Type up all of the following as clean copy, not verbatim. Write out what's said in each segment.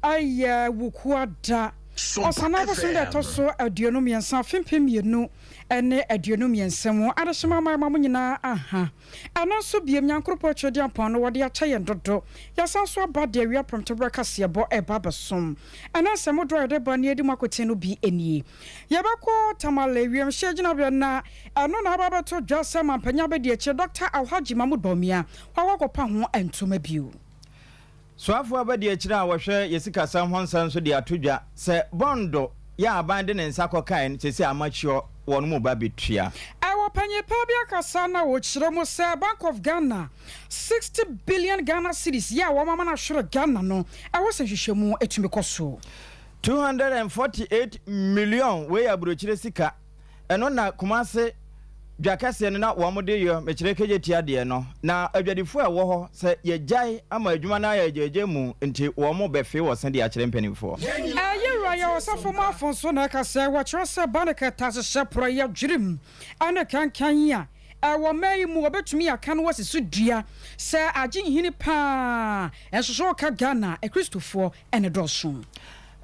Ɛyɛ Wukuada, Ɔsannaa bosome da ɛtɔ so 23, afe 2023 mu. Adehyema aman ma mo nyinaa aha. Ɛno nso biom, Nyankoropɔn Twereduampɔn no, wɔde akyɛ yɛn dodo. Yɛasan nso aba de awia prɔmtoberɛ kaseɛbɔ reba abɛsom. Ɛnnɛ nsɛm dodoɔ a yɛde ba ne yɛdi mu akoten no bi nie. Yɛbɛkɔ Tamale wiemhyɛn gyinabea na ɛno na aba abɛto dwa sɛ Mampanyin Abadiakyire Dɔkta Alhaji Mahmood Bawumia wakɔ akɔpa ho ntoma bio. Soafoɔ abadiakyire a wɔhwɛ yɛ sikasɛm ho nsɛm nso de ato dwa sɛ bɔndo yɛ a aban de ne nsa kɔkae no seesei amakyuɔ wɔn mu ba bɛtua. Ɛwɔ panyin pa bi akasa na ɔkyerɛ mu sɛ Bank of Ghana 60 billion Ghana cedis yɛ a wɔn ama no ahwere Ghana no ɛwɔ sɛ nhwehwɛmu tumi kɔ so. 248 million wei yɛ aburokyire sika. Ɛno na Kumase dwa kɛseɛ no na wɔn de yɔ mekyerɛ Kejetia deɛ no. Na adwadifoɔ a ɛwɔ hɔ sɛ yɛgyae ama adwuma no ayɛ agyagya mu nti wɔn bɛfe wɔ se de akyerɛ mpanimfoɔ. Ɛyɛ wura yɛ ɔsafo Marfo nso na ɛka sɛ wɔkyerɛ sɛ Barnacle taa hyehyɛ porɔeɛ dwirim ne kankan a ɛwɔ mmaa yi mu wɔbɛtumi aka no asi so dua sɛ agye nhini paa nso so woka Ghana a Akristofoɔ ne dɔɔso.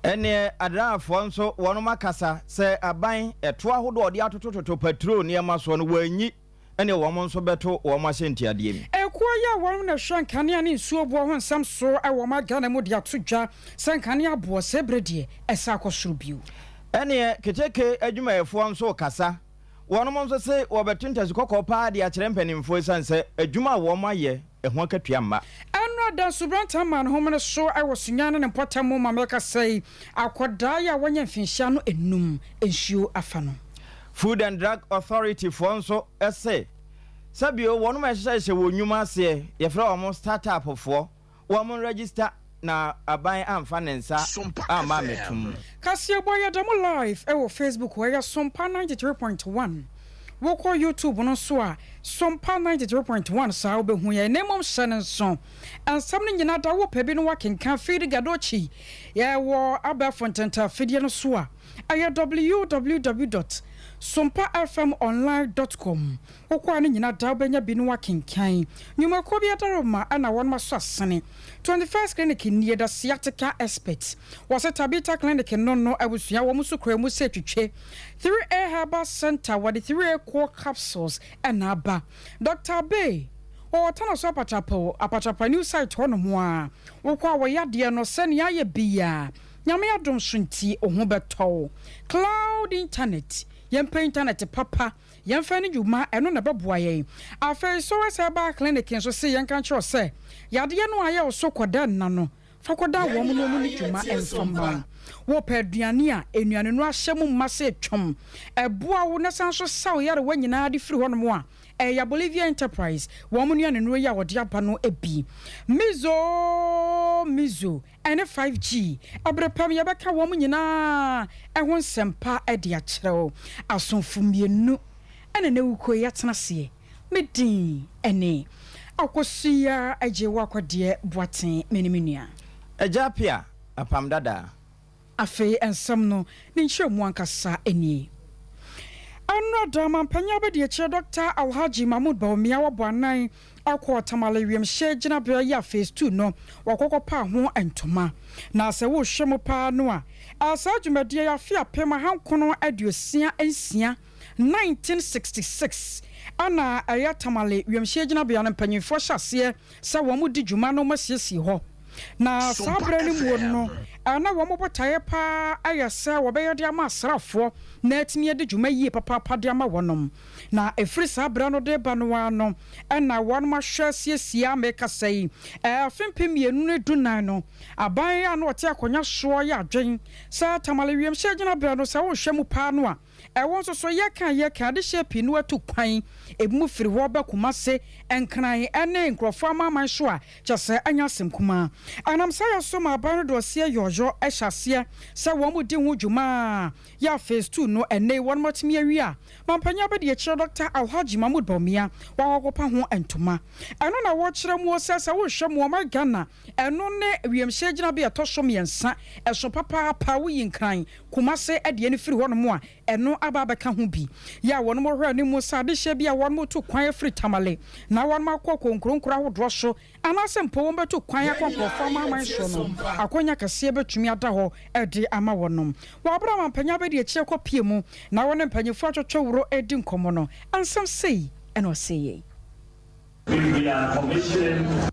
Ɛneɛ Adraafoɔ nso wɔnom akasa sɛ aban ɛtoɔ ahodoɔ a ɔde atotototo patrol nneɛma soɔ no wɔanyi ɛneɛ wɔn nso bɛto wɔn ahyɛntiadeɛ mu. Ekuo yi a wɔnom na ɛhwɛ nkanea ne nsuo boɔ ho nsɛm so wɔ ɔman Ghana mu de ato dwa sɛ nkanea boɔ sɛɛ berɛ deɛ ɛsan akɔ soro bio. Ɛneɛ Keteke adwumayɛfoɔ nso rekasa Wɔnom nso se wɔbɛto ntasu kɔkɔɔ paa de akyerɛ mpanimfoɔ esiane sɛ adwuma a wɔn ayɛ ho akatua mma. Ɛno ada nsubranta maa ne homene so wɔ Sunyani ne ne mpɔtam mu ma merekasa yi, akwadaa yi a wanya mfinhyia no nnum, nsuo afa no. Food and Drug Authority foɔ nso se sɛbio wɔnom a ɛhyehyɛhyehyɛ wɔn nnwuma aseɛ, yɛfrɛ wɔn start-up foɔ, Wɔn register na aban amfa ne nsa amma ammɛto mu. Kaseɛbɔ yɛda mo live wɔ Facebook hɔ ɛyɛ Sompa 93.1 wokɔ YouTube no nso a Sompa 93.1 saa wobɛhu yɛn na mmom hyɛ no nso nsɛm no nyina da wopɛ bi no woakenka Fidi Gadochi yɛwɔ abɛɛfo ntɛntɛ afidie no so a ɛyɛ www dot sompafmonline dot com Wokɔ a ne nyina da wobɛnya bi no woakenkan. Nnwumakuo bi adaroma na wɔnom asɔ asene. 21st Clinic nie, the sciatica expert. Wɔse Tabitha Clinic no no abusua wɔn nso kura mu sɛ twitwe. 3A Herbal Center wɔde 3A Core Capsules na aba. Doctor Abey wɔwɔ Tanaso Apatrapa o, Apatrapa New Site hɔ nom a. Wokɔ a wɔyɛ adeɛ no sɛnea ayɛ biaa Nyame adom so nti wo ho bɛtɔ wo. Cloud Internet, yɛmpɛ internet papa. Yɛmfa nni dwuma, ɛno na ɛbɛboa yɛn. Afei Sowes Herbal Clinic nso se yɛnka nkyerɛ wo sɛ, yadeɛ no a ayɛ wo so kɔda nna no, fa kɔda wɔn na wɔn nni dwuma mfa mma wo. Wopɛ aduane a nnuanennuro ahyɛ mu ma sɛ twom, ɛboa wo na san nso sa wo yarewa nyinaa de firi hɔnom a, ɛyɛ Bolivia Enterprise wɔn nnuanennuro yi a wɔde aba no bi. Mizo Mizo Ɛne 5G. Bere pa mu yɛbɛka wɔn nyinaa ho nsɛmpa de akyerɛ wo. Asomfo mmienu na na wukuo yi atena aseɛ. Me din ne Akosua Agyewakwadeɛ Boateng, me ne me nua. Agya Appiah, Apam Dadaa. Afei nsɛm no ne nkyerɛmu ankasa nie. Ɛnnora da, Mampanyin Abadiakyire Dɔkta Alhaji Mahmood Bawumia wabɔ anan akɔ Tamale wiemhyɛn gyinabea yi a Phase Two no wɔkɔ kɔpaa ho ntoma. Na sɛ wohwɛ mu paa no a, saa dwumadie yi afe 1966, 1966, ɛna ɛyɛ Tamale wiemhyɛn gyinabea no mpanyinfoɔ hyɛ aseɛ sɛ wɔn di dwuma no wɔasiesie hɔ. Na saa berɛ no muo no, na wɔn botaeɛ pa ara yɛ sɛ wɔbɛyɛ de ama asraafoɔ na atumi adi dwuma yie papaapa de ama wɔnom. Na ɛfiri saa berɛ no de reba no ara no na wɔnom ahwɛ asiesie a merekasa yi, afe 2014 no, aban a na ɔte akonnwa soɔ yɛ adwen sɛ Tamale wiemhyɛn gyinaberɛ no sɛ wohwɛ mu pa ara no a, Ɛwɔ nso so yɛka a yɛka adehyeɛ pii no atu kwan, ebinom firi hɔ ba Kumase, Nkran ne nkurɔfoɔ amanaman so a kyerɛ sɛ ɛnyɛ asɛm kumaa. Ɛnam saa yɛ so ma aban no de ɔseɛ yɔyɔ hyɛ aseɛ sɛ wɔn redi ho dwuma a yɛ a phase ii no ɛnnɛ yi wɔnom atumi awie a Mampanyin Abadiakyire Dɔkta Alhaji Mahmood Bawumia wakɔkɔpa ho ntoma. Ɛno na wɔkyerɛ muo sɛ sɛ wohwɛ mu ɔman Ghana ɛno ne wiemhyɛn gyinabea ɛtɔ so mmiɛnsa ɛso papaapa woyi Nkran Kumase deɛ no firi hɔnom a, ɛno aba abɛka ho bi. Yɛ a wɔnom hwɛ anim sɛ adehyeɛ bi a wɔnom tu kwan afiri Tamale na wɔnom akɔ kɔ nkuro nkuro ahodoɔ so anaasɛ mpo wɔn bɛtu kwan akɔ nkurɔfoɔ amanaman soɔ no, akwanya kɛseɛ bɛtumi ada hɔ de ama wɔnom. Wɔ aberɛ a mampanyin abɛdi akyire kɔ pie mu na wɔne mpanyinfoɔ atwotwo wuro redi nkɔmmɔ no, nsɛm sei na ɔsee yɛn. We are commissioning.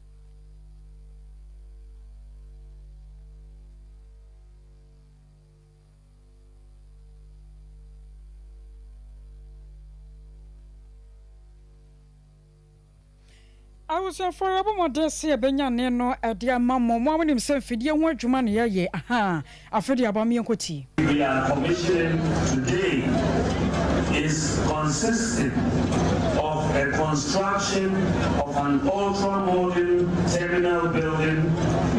Abusuafoɔ yɛbɔ mmɔden sɛ yɛbɛnya nne no de ama mo. Mo a monim sɛ mfidie ho adwuma na yɛyɛ, ahaa, afe de aba mo yɛnkɔ tie. We are commissioning today is consisting of a construction of an ultra-modern terminal building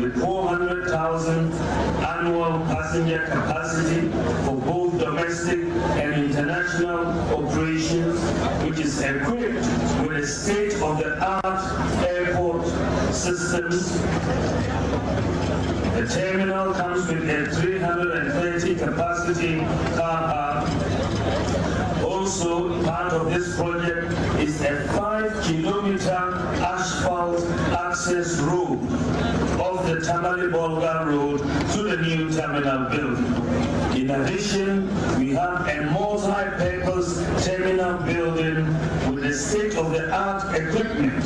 with 400,000 annual passenger capacity for both domestic and international operations, which is equipped with a state-of-the-art airport systems. The terminal comes with a 330 capacity car park. Also, part of this project is a 5-kilometer asphalt access road off the Tamale Bolga Road to the new terminal building. In addition, we have a multi-purpose terminal building with a state-of-the-art equipment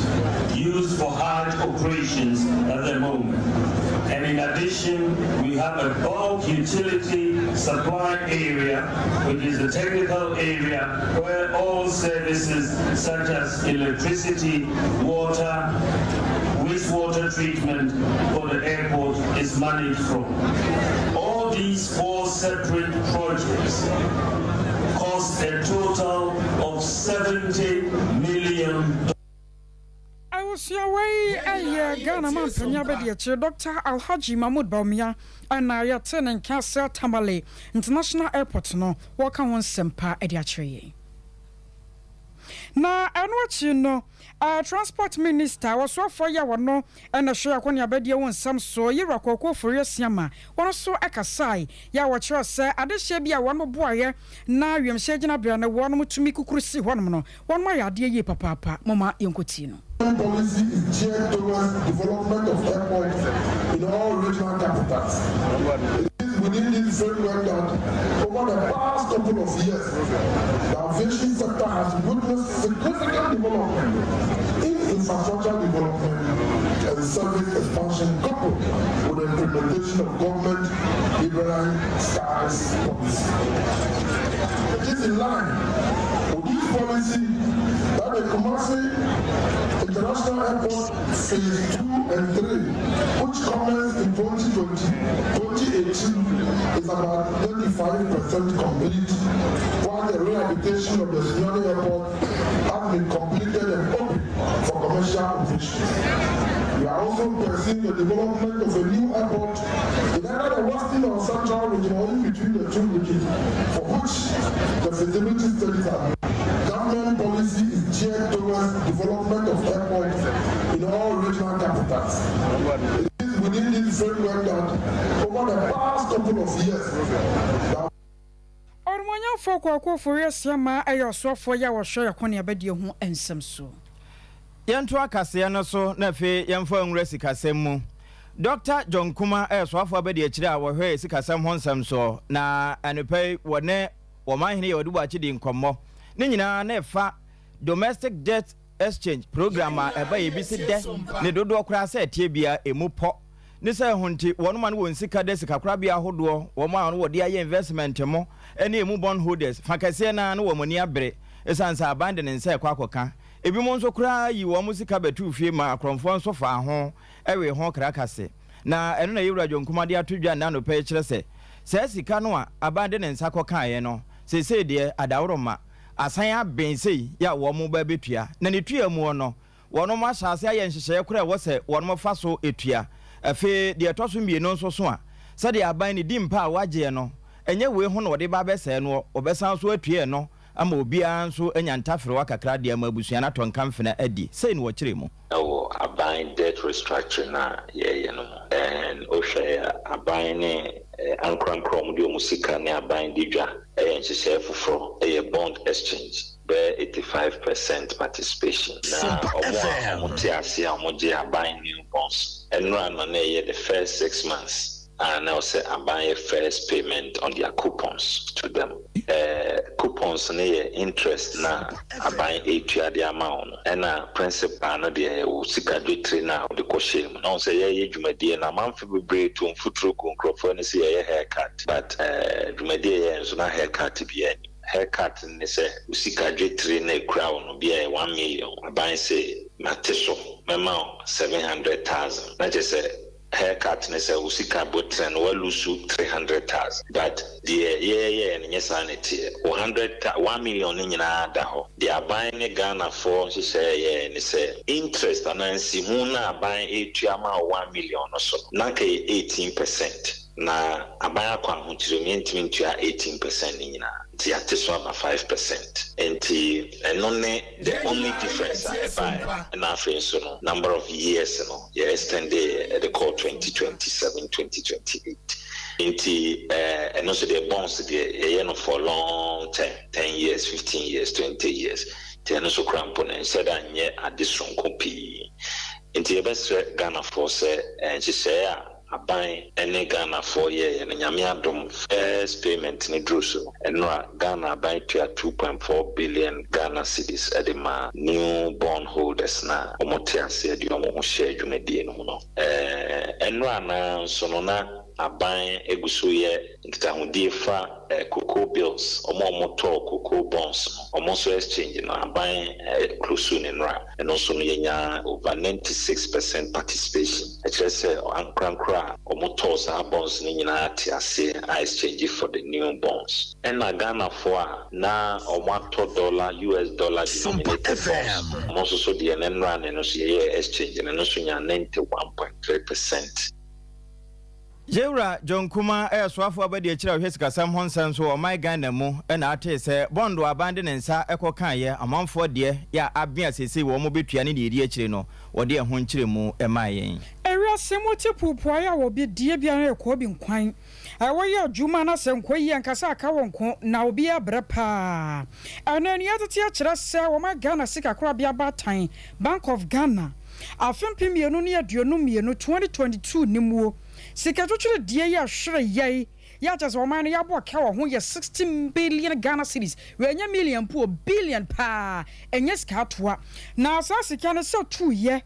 used for hard operations at the moment. And in addition, we have a bulk utility supply area, which is the technical area where all services such as electricity, water, wastewater treatment for the airport is managed from. All these 4 separate projects cost a total of $70 million. Abusua wei yɛ Ghana manpanyin abadiakyire Dɔkta Alhaji Mahmood Bawumia na yɛte ne nka sɛ Tamale International Airport no wɔka ho nsɛm pa de akyerɛ yɛn. Na ɛno akyi no, Transport Minister, ɔsoafoɔ yi a wɔno na ɛhwɛ akɔneabadie ho nsɛm so, Yewura Kwaku Ofori Asiamah, wɔn nso kasae yɛ a wɔkyerɛɛ sɛ adehyeɛ bi a wɔn boaeɛ na wiemhyɛn gyinabea no wɔn tumi kukuru sii hɔnom no, wɔn ayɛ adeɛ yie papaapa. Momma yɛnkɔtie no. Policy is geared towards development of airports in all regional capitals. It is within this framework that over the past couple of years, the aviation sector has witnessed significant development in infrastructure development and service expansion coupled with the implementation of government liberal skies policy. It is in line with this policy that the Kumasi International Airport Phase 2 and 3, which commenced in 2018, is about 35% complete, while the rehabilitation of the Sunyani Airport has been completed and open for commercial operations. We are also pursuing the development of a new airport in either the western or central region or in between the two regions, for which the feasibility studies are made. Government policy is geared towards development of airports in all regional capitals. It is within this framework that over the past couple of years, the Ɔnumonyamfoɔ Kwaku Ofori Asiamah yɛ ɔsoafoɔ yi a wɔhwɛ akɔneabadie ho nsɛm so. Yɛnto akaseɛ no so na afei yɛmfa nwura sikasɛm mu. Dr. John Kuma yɛ soafoɔ abɛdi akyire a wɔhwɛ sikasɛm ho nsɛm so, na anɔpa yi wɔne wɔn ahene yɛ wɔde wakyi di nkɔmmɔ. Ne nyinaa na ɛfa domestic debt exchange program a ɛba yɛ bi si dɛ ne dodoɔ koraa sɛ ɛteɛ bia emu pɔ. Ne sɛ ɛho nti wɔn ma no wɔn sika de sikakorabea ahodoɔ wɔn a wɔde ayɛ investment mo ne emu bond holders fa kɛseɛ naa no wɔn ani abere ɛsiane sɛ aban de ne nsa ɛkɔ akɔka. Ebi mo nso koraa yi wɔn sika bɛtu fie ma akorɔmfoɔ nso fa ho ɛwe ho krakase. Na ɛno na yɛwura John Kuma de ato dwa nna anɔpa yi kyerɛ sɛ saa sika no a aban de ne nsa kɔkaeɛ no seesei deɛ adaworo ma asan abɛn sei yɛ a wɔn ba bɛtua na ne tua mu no wɔn ahyɛ ase ayɛ nhyehyɛeɛ koraa ɛwɔ sɛ wɔn fa so etua. Afei deɛ ɛtɔ so mmienu nso so a sɛdeɛ aban ne di mpa a wagyeɛ no ɛnyɛ wei ho na wɔde ba abɛsɛɛ no, wɔbɛsan so atua no ama obiara nso anya ntafrewa kakra deɛ ama abusua no atɔ nkamfena adi. Sei na wɔkyerɛ mu. Ɛwɔ aban debt restructuring na yɛyɛ no mu, and wohwɛ aban ne ankorankora a wɔde wɔn sika ne aban di dwa ɛyɛ Yɛyɛɛ nhyehyɛe foforɔ, ɛyɛ bond exchange, bɛyɛ 85% participation. Na wɔn a wɔte ase a wɔgye aban new bonds, ɛnora na na ɛyɛ the first 6 months a na ɛwɔ sɛ aban yɛ first payment on their coupons to them. Coupons no yɛ interest na aban etua de ama wo no, ɛna principal no deɛ, ɛwɔ sika dwetire no a wɔde kɔhyɛ mu. Na wɔn sɛ yɛyɛ dwumadie no, amanfo bebree to mfuturo gu nkurɔfoɔ no sɛ yɛyɛ haircut, but dwumadie yɛ nso na haircut bi anim. Haircut ne sɛ wo sika dwetire na ekura wo no bi a yɛ 1 million, aban sɛ mate so mɛma wo 700,000, na kyerɛ sɛ haircut ne sɛ wo sika botire no walusu 300,000. But deɛ yɛyɛ no nyɛ saa ne teɛ. Wo hundred 1 million no nyinaa da hɔ. Deɛ aban ne Ghanafoɔ nhyehyɛeɛ yɛ ne sɛ interest anaa nsiho na aban etua ma wo 1 million no so no, na nka yɛ 18%, na aban akɔ ahokyere mu, yɛntumi ntua 18% ne nyinaa, nti yɛate so aba 5%. Nti ɛno ne the only difference a ɛbaeɛ. Ɛna afei nso no, number of years no, yɛ extend ɛde kɔɔ 2027, 2028. Nti ɛno nso deɛ, bonds deɛ, yɛyɛ no for long term, 10 years, 15 years, 20 years. Nti ɛno nso kora mpo no nhyɛ da nyɛ ade soronko pii. Nti yɛbɛsrɛ Ghanafoɔ sɛ nhyehyɛeɛ a aban ne Ghanafoɔ yɛɛyɛ no, Nyame adom, first payment ne duru so ɛno a, Ghana aban tua 2.4 billion Ghana cedis ɛde ma new bond holders na wɔte aseɛ de wɔn ho hyɛ dwumadie no mu no. Ɛno anaa nso no, na aban egu so yɛ nkitahodie fa cocoa bills, ɔmo a ɔmo tɔɔ cocoa bonds no, ɔmo nso exchange no, aban close ne nora. Ɛno nso no, yɛnya over 96% participation. Ɛkyerɛ sɛ ankorankora a ɔmo tɔɔ saa bonds no nyinaa te aseɛ a exchange for the new bonds. Ɛna Ghanafoɔ a na ɔmo atɔ dollar, US dollar denominated bonds, ɔmo nso so deɛ, ne nora ne no so yɛyɛ exchange no, no nso nya 91.3%. Yɛwura John Kuma, ɛyɛ soafoɔ abɛdi akyire a ɔhwɛ sikasɛm ho nsɛm so wɔ ɔman Ghana mu, ɛna atee sɛ bond aban de ne nsa ɛkɔ kaeɛ, amanfoɔ deɛ yɛ a abea seesei wɔ wɔn bɛtua ne deɛ ɛdi akyire no, wɔde ɛho nkyerɛmu ɛmaa yɛn. Ewiase mu te puupuaeɛ a wɔbi die biara yɛ kɔɔ bi nkwan ɛwɔyɛ adwuma na sɛ nkɔ yie ankasa aka wɔ nko na obi abrɛ paa. Ɛno ani atete akyerɛ sɛ wɔma Ghana sika korabea baatan, Bank of Ghana, afe 2022, 2022 ne muo sika twitwiri die yi ahwere yɛi yɛ akyɛ sɛ ɔman no yɛabɔ ka wɔ ho yɛ 60 billion Ghana cedis. Wɔnyɛ million po, billion paa, ɛnyɛ sika atoa. Na saa sika no sɛ tuuyɛ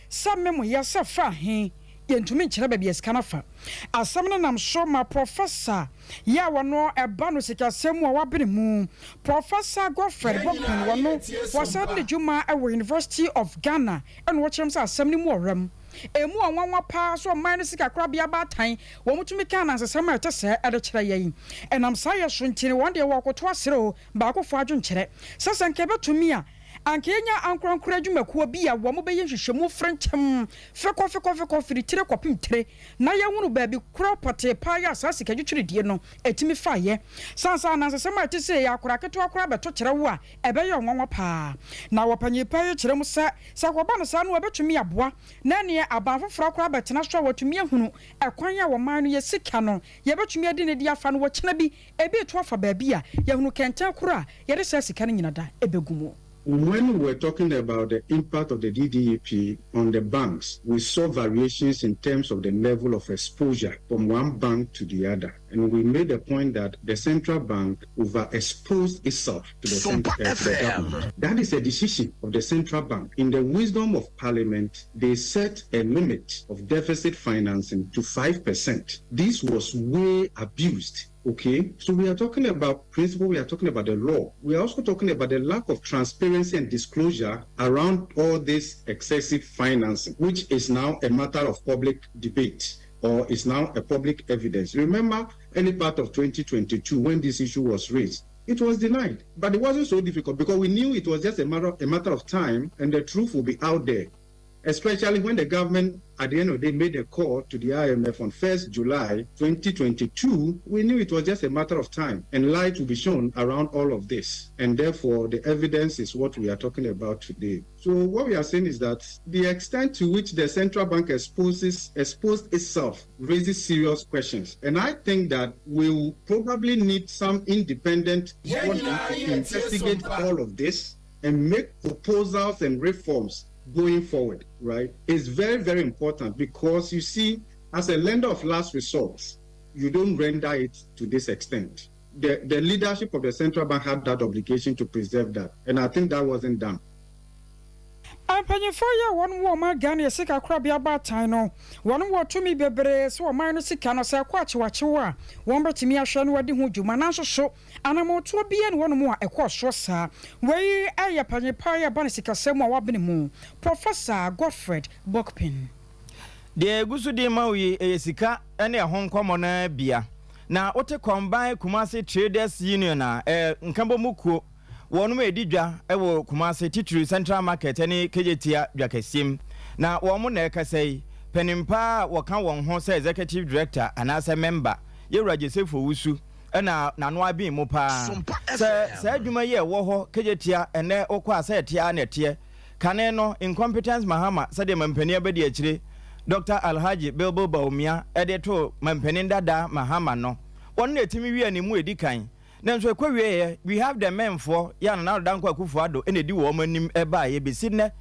sɛ memoyɛ sɛ fa he, yɛntumi nkyerɛ baabi a sika no fa. Asɛm no nam so ma professor yɛ a wɔno ɛba no sikasɛm mu a wabene mu, Professor Godfred Bokpin, wɔno wɔsan de dwuma ɛwɔ University of Ghana, ɛna wɔkyerɛm sɛ asɛm no mu ɔwram emu ɔnwanwa paa so. Ɔman no sika korabea baatan wɔn tumi ka anansesɛm a ɛte sɛ ɛde kyerɛ yɛn. Ɛnam saa yɛ so nti no, wɔn deɛ wɔkoto asere o baakofo adwenkyerɛ sɛ nka ɛbɛtumi a anka yɛnya ankorankora adwumakuo bi a wɔn bɛyɛ nhwehwɛmu frɛnkyɛm fekɔ fekɔ fekɔ firi tire kɔpem tire na yɛhunu baabi korɔ pɔtee paa yɛ a saa sika twitwiridie no ɛtumi faeɛ. Sansa anansesɛm a ɛte sɛ yɛ akora ketewa koraa bɛto kyerɛ wo a, ɛbɛyɛ ɔnwanwa paa. Na wɔpanyin pa yi kyerɛ mu sɛ wɔba no saa no, wɔbɛtumi aboa na neɛ aban foforɔ koraa bɛtena so a, wɔtumi ahunu ɛkwan a wɔman no yɛ sika no yɛbɛtumi adi ne de afa no. Wɔkyena bi ebi to afa baabi a yɛhunu kɛntɛn koro a yɛde saa sika no nyina da ɛbɛgu mu. When we were talking about the impact of the DDEP on the banks, we saw variations in terms of the level of exposure from one bank to the other. And we made the point that the central bank overexposed itself to the government. That is a decision of the central bank. In the wisdom of parliament, they set a limit of deficit financing to 5%. This was way abused. Okay, so we are talking about principle, we are talking about the law. We are also talking about the lack of transparency and disclosure around all this excessive financing, which is now a matter of public debate or is now a public evidence. Remember, early part of 2022, when this issue was raised, it was denied. But it wasn't so difficult because we knew it was just a matter of time and the truth will be out there. Especially when the government, at the end of the day, made a call to the IMF on 1st July 2022, we knew it was just a matter of time and light will be shown around all of this. And therefore, the evidence is what we are talking about today. So what we are saying is that the extent to which the central bank exposed itself raises serious questions. And I think that we will probably need some independent body to investigate all of this and make proposals and reforms going forward, right? It's very, very important because, you see, as a lender of last resort, you don't render it to this extent. The leadership of the central bank had that obligation to preserve that, and I think that wasn't done. Mpanyinfoɔ yi a wɔn wɔ ɔman Ghana sika korabea baatan no, wɔn wɔ tumi bebree sɛ ɔman no sika no, sɛ ɛkɔ akyewakyew a, wɔn bɛtumi ahwɛ no wɔde ho dwuma, nanso so anammɔtoɔ biara ne wɔn mu a ɛkɔɔ soɔ saa. Wei ɛyɛ panyin yi a ba ne sikasɛm a wabene mu, Professor Godfred Bokpin. Deɛ egu so di ma wo yi ɛyɛ sika ne ɛho nkɔmmɔ no bia na wote Combine Kumasi Traders Union a ɛɛ nkabɔmu kuo wɔn edi dwa ɛwɔ Kumasi, titiri Central Market ne Kejetia dwakɛseɛ na wɔn na ɛkasa yi. Panimpa a wɔka wɔn ho sɛ executive director anaasɛ member, yɛwura Joseph Owusu, ɛna n'ano abɛn mu paa sɛ saa adwuma yi a ɛwɔ hɔ Kejetia ɛnɛ wokɔ a sɛ ɛteɛ na ɛteɛ kane no, incompetence Mahama, sɛdeɛ mampanin abɛdi akyire Dr Alhaji Bilbo Bawumia ɛde to mampanin dada Mahama no, wɔn na ɛtumi wie ne mu edi kan. Nanso ɛkɔ wieɛ, we have the men foɔ yɛ Nana Addo Dankwa Akufo Addo ɛna ɛdi wɔn anim ɛbaeɛ. Bɛsi nnɛ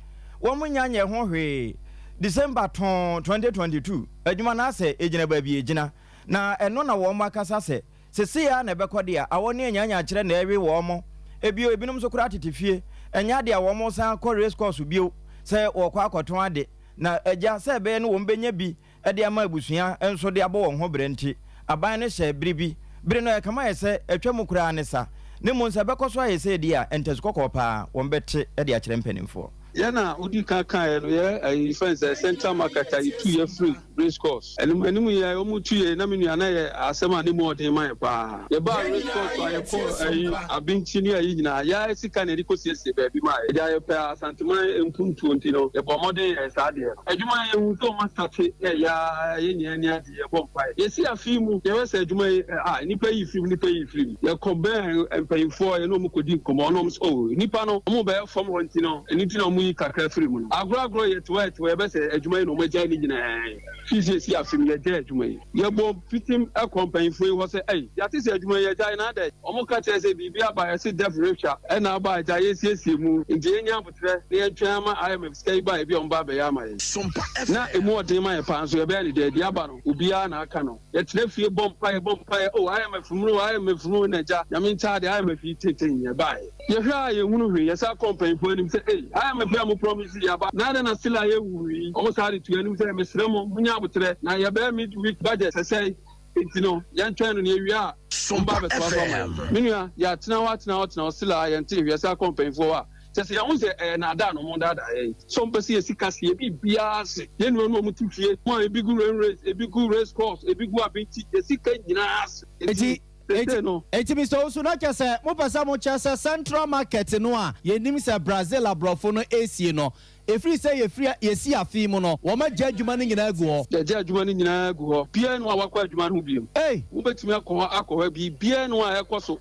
wɔn nya nyɛ ho hwee. December tɔn 2022 adwuma no asɛ ɛgyina baabi ɛgyina, na ɛno na wɔn akasa sɛ sese a na ɛbɛkɔ deɛ awɔ ne anyanya kyerɛ na ɛwe wɔn mo. Ebio ebinom nso koraa tete fie, ɛnyɛ adeɛ a wɔn san kɔ race course bio sɛ wɔkɔ akɔtɔn ade na agya sɛ ɛbɛyɛ no wɔn bɛnya bi ɛde ama abusua nso de abɔ wɔn ho brɛ. Nti aban no hyɛ biribi bere no ɛkama yɛ sɛ atwa mu koraa ne sa ne mu nsa bɛkɔ so ayɛ sɛ di a ntɛso kɔkɔɔ paa wɔn bɛte de akyerɛ mpanimfoɔ. Yɛn a wodi kan kaeɛ no, yɛ ɛyi fɛn sɛ Central Market a yɛtu yɛ firi race course anim anim, yɛ wɔn tu yɛ na mi nua na yɛ asɛm a ne mu ɔden ma yɛ paa. Yɛbaa race course a yɛkɔ ɛyi Abinkyi ne ɛyi nyinaa, yɛ sika na yɛde kɔ siesie baabi ma yɛ yɛde ayɛ pɛ Asanteman mpuntuo. Nti no yɛbɔ mmɔden yɛ saa deɛ adwuma yɛ hu sɛ ɔma sate yɛ yaa yɛ nyinaa ni adi yɛbɔ mpaeɛ. Yɛsi afi mu yɛbɛ sɛ adwuma yi a nipa yi firi mu, nipa yi firi mu, yɛkɔ bɛn mpanyinfoɔ yɛne ɔmo kɔdi nkɔmɔ, ɔno ɔmo sɛ o nipa no ɔmo bɛyɛ fam hɔ, nti no ɛno nti na ɔmo yi kakra firi mu no. Agorɔ agorɔ yɛ tiwa yɛ tiwa, yɛbɛ sɛ adwuma yi na ɔmo agyae ne nyinaa fisi esi afi mu. Yɛgya adwuma yi, yɛbɔ fitim ɛkɔ mpanyinfoɔ yi hɔ sɛ ɛyi yɛate sɛ adwuma yi yɛgyae na adɛ ɔmo ka kyerɛ sɛ biribi aba, yɛsi debt ratio ɛna aba agya yɛsiesie mu, nti yɛnya abotrɛ na yɛntwɛn ama IMF sika yi ba ebi a ɔmo ba abɛyɛ ama yɛn. Na emu ɔden ma yɛ paa nso yɛbɛyɛ ne deɛ deɛ aba no, obiara na aka no. Yɛtena fie bɔ mpaeɛ, bɔ mpaeɛ o IMF mu no, IMF mu na gya Nyame nkyɛn de IMF yi tenten yɛ baeɛ. Yɛhwɛ a yɛhunu hwee. Yɛsa kɔ mpanyinfoɔ anim sɛ ei, IMF yi a mo promise yɛ aba na adɛn na still a yɛhu hwee? Ɔmo saa de tu anim sɛ mesrɛ mo, munya abotrɛ na yɛbɛyɛ mid week budget sɛsɛe, nti no yɛntwɛn no na yɛwie a ɔmo ba abɛtoa so ama yɛn. Me nua, yɛatena hɔ, atena hɔ, atena hɔ, still a yɛnte hwee. Yɛsa kɔ mpanyinfoɔ hɔ a kyɛ sɛ yɛho sɛ ɛyɛ naadaa na ɔmo daadaa yɛn sɛ ɔmo pɛ sɛ yɛsi kase yɛ biribiara ase. Yɛn nua no ɔmo te fie mo a ebi gu rain race, ebi gu race course, ebi gu Abinti, yɛsi ka nyinaa ase. Eti sese no Eti Mr Owusu, na kyɛ sɛ mopɛ sɛ mokyerɛ sɛ Central Market no a yɛnim sɛ Brazil aborɔfo no esie no, ɛfiri sɛ yɛfiri yɛsi afe mu no, wɔn agya adwuma no nyinaa gu hɔ? Yɛgye adwuma no nyinaa gu hɔ. Biara no a wakɔ adwuma no ho bio. Ei! Wobɛtumi akɔ hɔ akɔ hɔ, biribiara no a ɛkɔ so.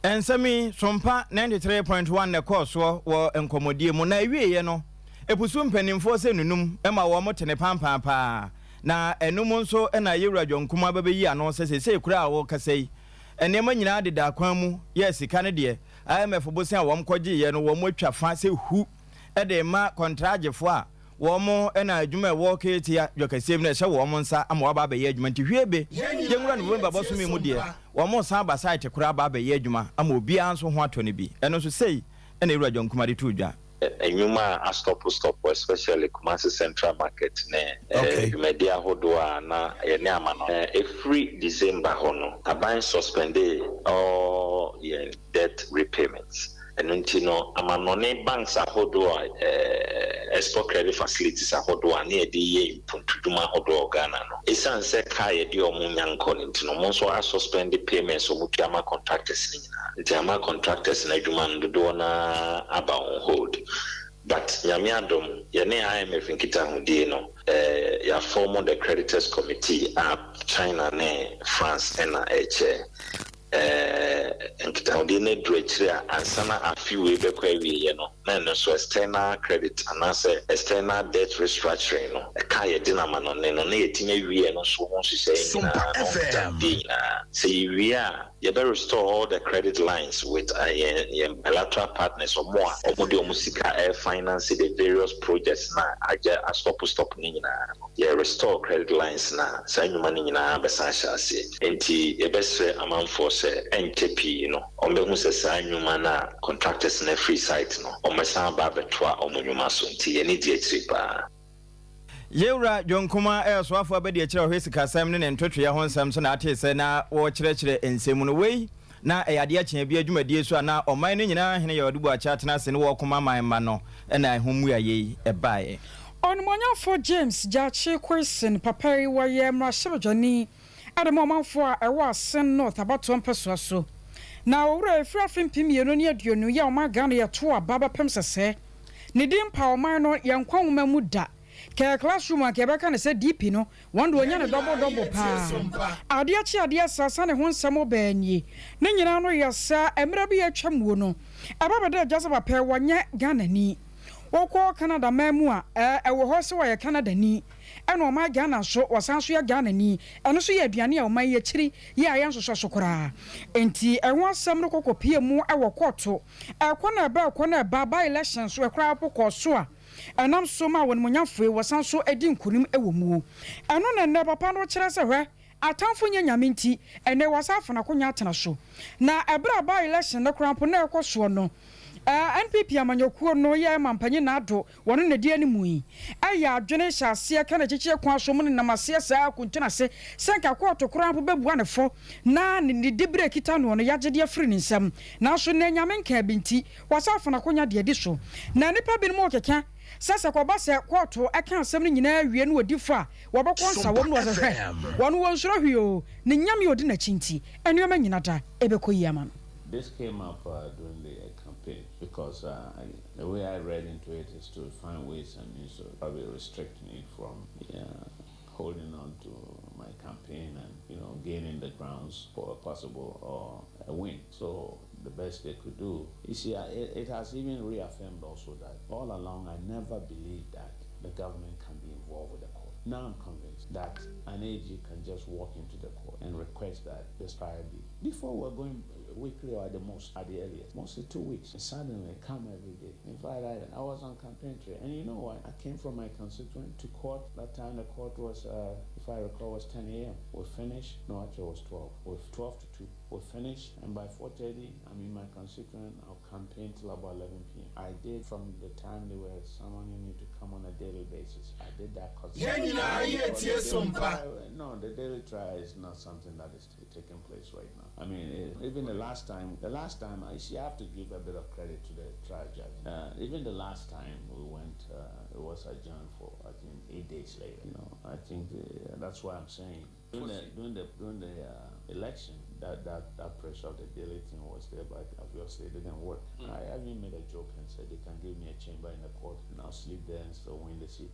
Nsɛm yi Sompa 93.1 na ɛkɔɔ soɔ wɔ nkɔmmɔdie mu na awieeɛ no, epusu mpanimfoɔ sɛ nunum ma wɔn tene pampaa paa, na ɛnum nso na yɛwura Dwɔnkum abɛbɛyi ano sɛ seesei koraa a wɔrekasa yi, nneɛma nyinaa deda kwan mu. Yɛ sika no deɛ, IMF bosia a wɔn kɔgyeeɛ no, wɔn atwa fa sɛ hu de ma kɔntragyefoɔ a wɔn na adwuma a ɛwɔ Kejetia dwakɛseɛ mu no ɛhyɛ wɔn nsa ama wɔaba abɛyɛ adwuma. Nti hwie be yɛnwura November bɔsome mu deɛ, wɔn san ba site koraa aba abɛyɛ adwuma ama obiara nso ho atɔ no bi. Ɛno nso sei ɛna ewura John Kuma de to dwa. Nnwuma a astop stop, especially Kumasi Central Market ne dwumadi ahodoɔ a na yɛne ama no. Ɛfiri December hɔ no, aban suspended all yɛn debt repayments. Ɛno nti no, amanɔne banks ahodoɔ a export credit facilities ahodoɔ a ne yɛde yɛ mpuntudwuma ahodoɔ wɔ Ghana no, ɛsiane sɛ kaa yɛde ɔmo nya nkɔ no nti no, ɔmo nso asuspend payments ɔmo tua ama contractors no nyinaa. Nti ama contractors no adwuma no dodoɔ naa aba on hold. But Nyame adom, yɛne IMF nkitahodie no, eh, yɛafɔɔmo the creditors committee a China ne France na ɛrekyɛ. Eh, nkitahodie no aduru akyire a ansa na afe wei bɛkɔ awieɛ no, na ɛno nso external credit anaasɛ external debt restructuring no, ɛka a yɛde no amanɔne no, na yɛatumi awie ɛno nso ho nhyehyɛeɛ nyinaa ne ho nkitahodie nyinaa. Sɛ yɛwie a, Yɛbɛ restore all the credit lines with yɛn yɛn bilateral partners, ɔmo a ɔmo de ɔmo sika ɛrefinance the various projects no a agya astɔpo stop no nyinaa no. Yɛ restore credit lines no a, saa nnwuma no nyinaa bɛsan ahyɛ aseɛ. Enti yɛbɛsrɛ amanfoɔ sɛ ɛnkyɛ pii no ɔmo bɛhu sɛ saa nnwuma no a contractors no afiri site no, ɔmo bɛsan aba abɛtoa ɔmo nnwuma so. Nti yɛn ani gye akyire paa. Yewura John Kumah yɛ ɔsoafo abadiakyiri a ɔhwɛ sikasɛm ne ne ntwetweɛ ho nsɛm so na atee sɛ na wɔrekyerɛkyerɛ nsɛm mu no. Wei na ɛyɛ adeɛ kyea bi adwumadie so a na ɔman no nyinaa hene Yaw Adu Boakye atena ase ne wɔreko ma man mma no na ɛho mmuaeɛ yi baeɛ. Onimuonyamfoɔ James Gyakye Quayson papa yi wɔyɛ mmarahyɛbadwani de ma ɔmanfoɔ a ɛwɔ Asen North abatoɔ mpɛsoa so. Na owura yi firi afe 2020 yi a ɔman Ghana yɛtoo aba bɛpem sɛsɛɛ. Ne din mpa ɔman no yɛn nkwa nwoma mu da. Kɛɛ classroom anka yɛbɛka no sɛ DP no, wɔn de wɔnya no dɔbo dɔbo paa. Adeɛ kye adeɛ sa sa ne ho nsɛm bɛɛ nie. Ne nyinaa no yɛ saa mmerɛ bi a atwa muo no, ɛba bɛda dwa sɛ papa yi wɔnyɛ Ghanani. Wokɔ Canada man mu a, ɛɛ ɛwɔ hɔ sɛ wɔyɛ Canadani. Ɛna ɔman Ghana nso wɔsan nso yɛ Ghanani. Ɛno nso yɛ aduane a ɔman yi akyiri yɛ a yɛnsosɔ so koraa. Enti ɛho asɛm no kɔ kɔpie mu wɔ kɔɔto. Ɛkɔ na ɛba, ɛkɔ na ɛba, by election so koraa mpo kɔɔ so a ɛnam so maa wɔnimonyamfoe wɔsan so di nkonim wɔ muo. Ɛno na nnɛ papa no kyerɛ sɛ hwɛ, atamfo nyɛ Nyame nti, ɛnnɛ wɔasan afa n'akonwa atena so. Na ɛberɛ a by election no koraa mpo na ɛrekɔ soɔ no, NPP amanyɔkuo no yɛ mampanyin Nado Wɔn na ɛdi anim yi yɛ adwene hyɛ aseɛ ka n'akyikyeɛ kwan so, wɔnenam aseɛ saa ara kuntun ase sɛ anka kɔɔto koraa mpo bɛbua no fɔ na ne diberɛ a ɛkita noɔ no yɛagye de afiri ne nsam. Nanso nnɛ Nyame nkaa bi nti, wasan afa n'akonya de adi so. Na nnipa binom rekeka sɛ sɛ kɔba sɛ kɔɔto ka asɛm no nyinaa wie na wɔdi fɔ a, wɔbɛkɔ nsawam na wɔsɛ hwɛ, wɔn wɔnsuro hwee oo, ne Nyame a ɔdi n'akyi nti, nneɛma nyina da ɛbɛkɔ yie ama no. This came up uh, during the uh, campaign because uh, I, the way I read into it is to find ways and means to probably restrict me from yeah, holding on to my campaign and you know gaining the grounds for a possible or a win. So the best they could do. You see, I, it, it has even reaffirmed also that all along I never believed that the government can be involved with the court. Now I'm convinced that an AG can just walk into the court and request that this trial be. Before we were going weekly or at the most, at the earliest, mostly two weeks. And suddenly come every day. In fact, I, I was on campaign trail. And you know what? I came from my constituent to court. That time the court was, uh, if I recall, was 10 a.m. We finished. No, actually it was 12. With 12 to 2. We finished. And by 4.30, I'm in my constituent. I'll campaign till about 11 p.m. I did from the time they were summoning me to come on a daily basis. I did that consistently. No, the daily trial is not something that is taking place right now. I mean, eh, even the last time, the last time, I see, I have to give a bit of credit to the trial judge. Uh, even the last time we went, uh, it was adjourned for, I think, eight days later. You know, I think the, that's why I'm saying during the, during the, during the uh, election, that, that, that pressure of the daily thing was there, but obviously it didn't work. Mm. I even made a joke and said they can give me a chamber in the court and I'll sleep there and still win the seat.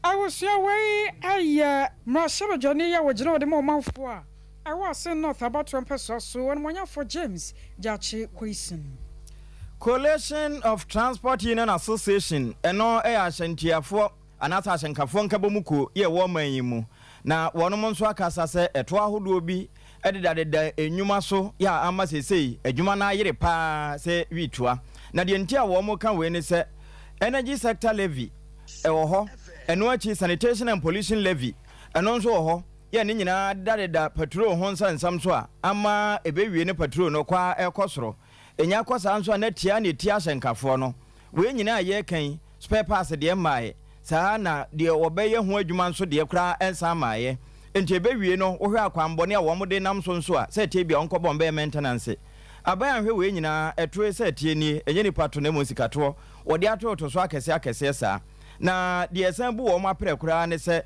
Abusua wei yɛ mmarahyɛbadwani a wɔgyina hɔ de ma ɔmanfoɔ a ɛwɔ Asin North abatoɔ mpɛsoa so, Onimuonyamfoɔ James Gyakye Quayson. Coalition of Transport Union Association, ɛno yɛ ahyɛntuafoɔ anaasɛ ahyɛnkafoɔ nkabɔmu kuo yɛ ɛwɔ ɔman yi mu, na wɔnom nso akasa sɛ ɛtoɔ ahodoɔ bi dedadeda nnwuma so yɛ a ama seesei adwuma no ayere pa ara sɛ wii toa. Na deɛ nti a wɔka wei ne sɛ Energy Sector Levy ɛwɔ hɔ, ɛno akyi Sanitation and Pollution Levy ɛno nso wɔ hɔ yɛ ne nyinaa dedadeda patrol ho nsɛnsɛm so a ama ɛbɛwie ne patrol no kɔ ara ɛrekɔ soro. Ɛnya kɔ saa nso a na tia na ɛtia ahyɛnkafoɔ no. Wei nyinaa a yɛreka yi, spare parts deɛ mmaeɛ. Saa ara na deɛ wɔbɛyɛ ho adwuma nso deɛ koraa nsan mmaeɛ. Enti ɛbɛwie no, wohwɛ akwammɔne a wɔde nam so nso a, sɛ ɛteɛ bi a wɔnkɔbɔ wɔn bɛyɛ maintenance. Aban anhwɛ wei nyinaa, ɛtoe sɛ ɛteɛ nie, ɛnyɛ nnipa to na mmom sikatoɔ. Wɔde atototo so akɛseɛ akɛseɛ saa. Na deɛ ɛsan bu wɔn aperɛ koraa ne sɛ,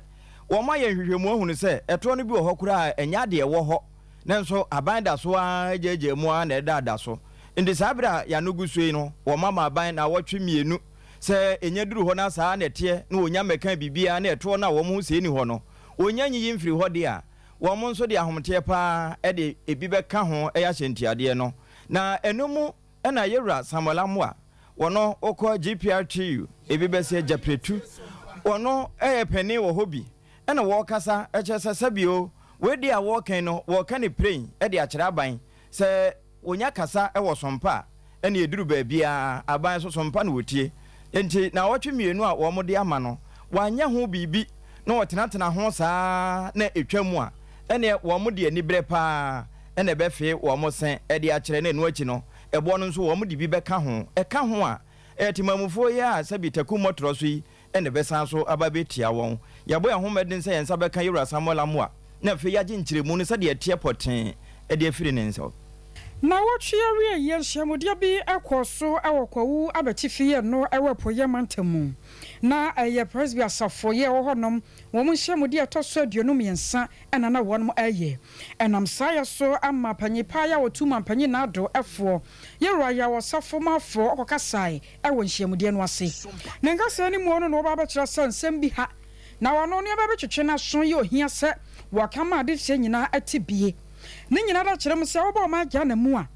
wɔayɛ nhwehwɛmu ahunu sɛ ɛtoɔ no bi wɔ hɔ koraa a ɛnyɛ adeɛ ɛwɔ hɔ, nanso aban da so ara gyaagyaa mu ara na ɛdeda so. Enti saa bere a yɛn ano gu so yi no, wɔama aban nnawɔtwe mmienu sɛ ɛnya duru hɔ na saa na ɛteɛ na wɔnya mmɛkaa biribiara na ɛtoɔ no a wɔn ho sɛɛ nni hɔ no, wɔnya nyiyi mfiri hɔ deɛ a, wɔn nso de ahometeɛ pa ara de ebi bɛka ho yɛ ahyɛntiadeɛ no. Na ɛno mu na Yɛwura Samuel Amoah, wɔno wokɔ GPRTU, ebi bɛseɛ Gyapretu, wɔno yɛ panin wɔ hɔ bi, ɛna wɔrekasa kyerɛ sɛ sɛbio wei deɛ a wɔreka yi no wɔreka no piren de akyerɛ aban sɛ wɔnya kasa wɔ sompa a ɛna ɛduru baabiara aban nso sompa na wɔtie. Enti naawɔtwe mmienu a wɔde ama no wɔanyɛ ho biribi na wɔtenatena ho saa ara na ɛtwa mu a ɛneɛ wɔde aniberɛ pa ara na ɛbɛfee wɔn se de akyerɛ na ɛno akyi no ɛboɔ no nso wɔde bi bɛka ho. Ɛka ho a ɛyɛ temamufoɔ yi a sɛbi taku mmɔtorɔ so yi na ɛbɛsan so aba abɛtia wɔn. Yɛabɔ yɛn ho mmɔden sɛ yɛn nsa bɛka Yɛwura Samuel Amoah na afei yɛagye nkyerɛmu no sɛdeɛ ɛteɛ pɔtee de afiri ne nsa. Nnawɔtwe awieeɛ nhyiamudeɛ bi kɔɔ so wɔ Kwawu Abatifi yɛ no wɔ Apueeɛ Mantam mu. Na ɛyɛ Presby Asafo yɛ ɛwɔ hɔnom wɔn nhyiamudeɛ a ɛtɔ so 23 na na wɔnom reyɛ. Ɛnam saa yɛ so ama panyin paa yi a ɔtu Mampanyin Nado foɔ, Yɛwura Yaw Ɔsafo Mafoɔ ɔkɔkasae wɔ nhyiamudeɛ no ase. Ne nkasɛɛ no mu no na wɔba abɛkyerɛ sɛ nsɛm bi ha na wɔno nneɛma bi twetwe n'aso yɛ ohia sɛ wɔka ma adehyeɛ nyinaa te bie. Ne nyinaa da kyerɛ mu sɛ wobɔ ɔman Ghana mu a,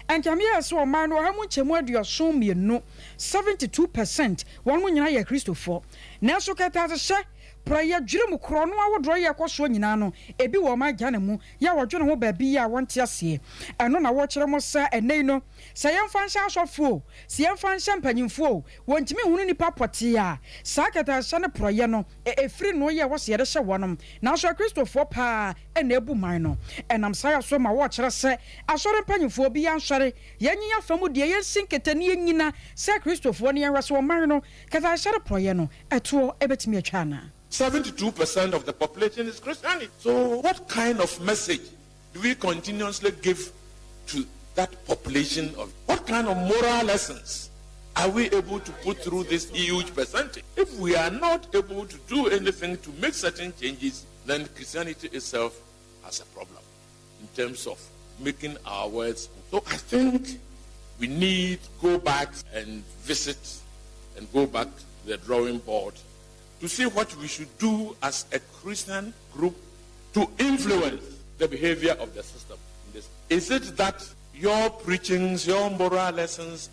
ɛnkame yɛ sɛ ɔman no ɔha mu nkyɛmu 72, 72%, wɔn mu nyinaa yɛ Akristofoɔ. Nanso kɛtɛasehyɛ, porɔeɛ, dwirim, korɔno ahodoɔ yɛ ɛkɔ soɔ nyinaa no, ebi wɔ ɔman Ghana mu yɛ a wɔdwene ho baabi yɛ a wɔnte aseɛ. Ɛno na wɔkyerɛ mo sɛ ɛnnɛ yi no, Sɛ yɛmfa nhyɛ asɔfoɔ o, sɛ yɛmfa nhyɛ mpanyimfoɔ o, wɔntumi nhunu nnipa pɔtee a saa kɛtɛasehyɛ ne porɔeɛ no firi no yɛ ɛwɔ sɛ yɛde hyɛ wɔnom. Nanso Akristofoɔ paa na abu man no. Ɛnam saa yɛ so ma wɔkyerɛ sɛ asɔre mpanyimfoɔ obiara nsɔre, yɛnye yɛn afa mu deɛ, yɛnsi nkete na yɛnnyina sɛ Akristofoɔ na yɛnhwɛ sɛ ɔman no kɛtɛasehyɛ ne porɔeɛ no toɔ bɛtumi atwa anaa. 72% of the population is Christianity. So what kind of message do we continuously give to that population of what kind of moral lessons are we able to put through this huge percentage? If we are not able to do anything to make certain changes, then Christianity itself has a problem in terms of making our words. So I think we need to go back and visit and go back to the drawing board to see what we should do as a Christian group to influence the behavior of the system. Is it that your preachings, your moral lessons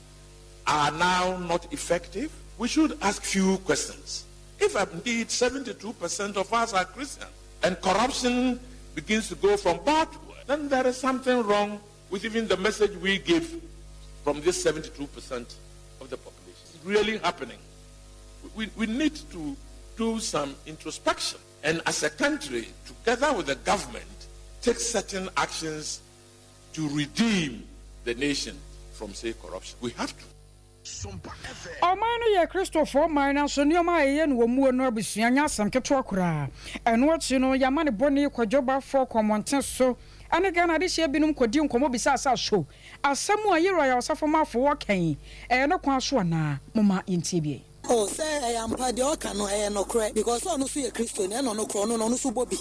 are now not effective? We should ask few questions. If indeed 72% of us are Christians and corruption begins to go from bad to worse, then there is something wrong with even the message we give from this 72% of the population. It's really happening. We, we need to do some introspection and as a country, together with the government, take certain actions to redeem the nation from, say, corruption. We have to. Ɔman no yɛ Kristofo man, nanso nneɛma a ɛyɛ no wɔ muo no abusua nyɛ asɛm ketewa koraa. Ɛno akyi no, yɛama ne bɔne Kwadwo Baffour kɔɔ mmɔnten so ne Ghana adehyeɛ binom kɔdii nkɔmmɔ bisaa sɛ so asɛm a Yeroa Ɔsafo Marfo wɔ ka yi, ɛyɛ ne kwan so anaa? Momma yɛntie bi. Oh sɛ ɛyɛ ampa deɛ ɔka no ɛyɛ nɔkorɛ because sɛ ɔno nso yɛ kristoni ɛna ɔno korɔno no ɔno nso bɔ bi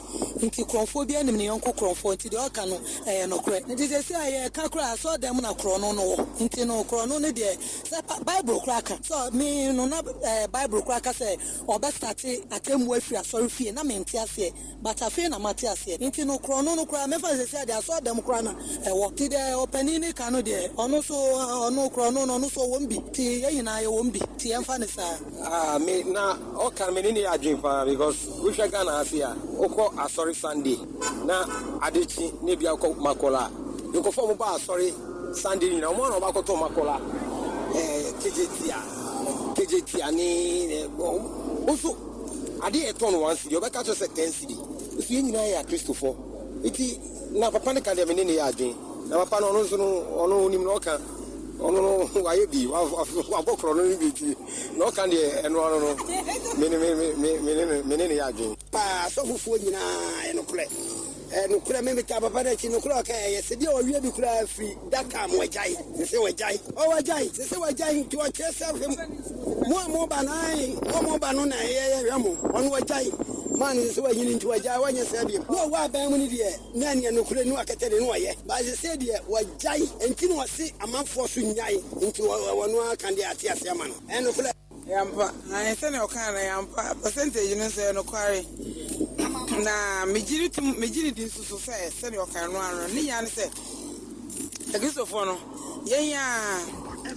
nti korɔnfoɔ biara nim ne yɔnko korɔnfoɔ nti deɛ ɔka no ɛyɛ nɔkorɛ nti seesei a yɛka koraa asɔɔdan mu na korɔno no wɔ nti no korɔno no deɛ sɛ bible koraa ka sɛ me no na ɛɛ bible koraa ka sɛ ɔbɛ starte atɛmmuo afiri asɔre fie na mente aseɛ But afei na mate aseɛ. Nti no korɔno no koraa mɛfa no sɛsei a deɛ asɔɔdɛm koraa na ɛwɔ. Nti deɛ ɔpanin no ka no deɛ ɔno nso ɔno korɔno no ɔno nso ɔwɔ mu bi. Nti yɛn nyinaa yɛwɔ mu bi. Nti yɛmfa no saa. Ah me na ɔka no me ne no yɛ adwene paa because wohwɛ Ghana ha sei a wokɔ asɔre Sunday na ade kye na ebia wokɔ Makola a nkurɔfoɔ a wɔba asɔre Sunday nyinaa wɔn ara na wɔba akɔtɔn Makola ɛɛ kegyetia kegyetia ne wɔn nso Ade a yɛtɔn no one cedi, ɔbɛka akyerɛ wo sɛ ten cedi. Nso yɛn nyinaa yɛ Akristofo. Enti na papa no ka deɛ me ne no yɛ adwene. Na papa no, ɔno nso no, ɔno ɔnim nea ɔka. Ɔno no, wayɛ bi, wabɔ korɔno no bi nti, nea ɔka deɛ, ɛno ano no, me ne me me me ne no me ne no yɛ adwene. Paa asɔfofoɔ nyinaa ɛyɛ nokorɛ ɛyɛ nokorɛ me metaa papa no akyi nokorɛ ɔka ɛyɛ sɛ bia ɔwia bi koraa firi that time wagyae sese wagyae ɔ wagyae sese wagyae nti ɔkyerɛ sɛ hwɛ mo a mo ba no ae mo a mo ba no na ɛyɛ yɛhwɛ mo ɔno wagyae. Man no sɛ wanyini nti wagyae wanyɛ saa biom. Na ɔwɔ aban mu no deɛ na neɛ nokorɛ ni wakɛtɛ deɛ na ɔyɛ but sesei deɛ wagyae nti na ɔse amanfoɔ so nnyae nti ɔno ara ka deɛ ate aseɛ ama no ɛyɛ nokorɛ. Ɛyɛ ampa. Aane, sɛnea ɔkae no, ɛyɛ ampa. Percentage no nso, ɛyɛ nokware. Na megye no tom, megye no di nso so sɛ sɛnea ɔkae no ara no, ne nyinaa ne sɛ, Akristofoɔ no, yɛn ara,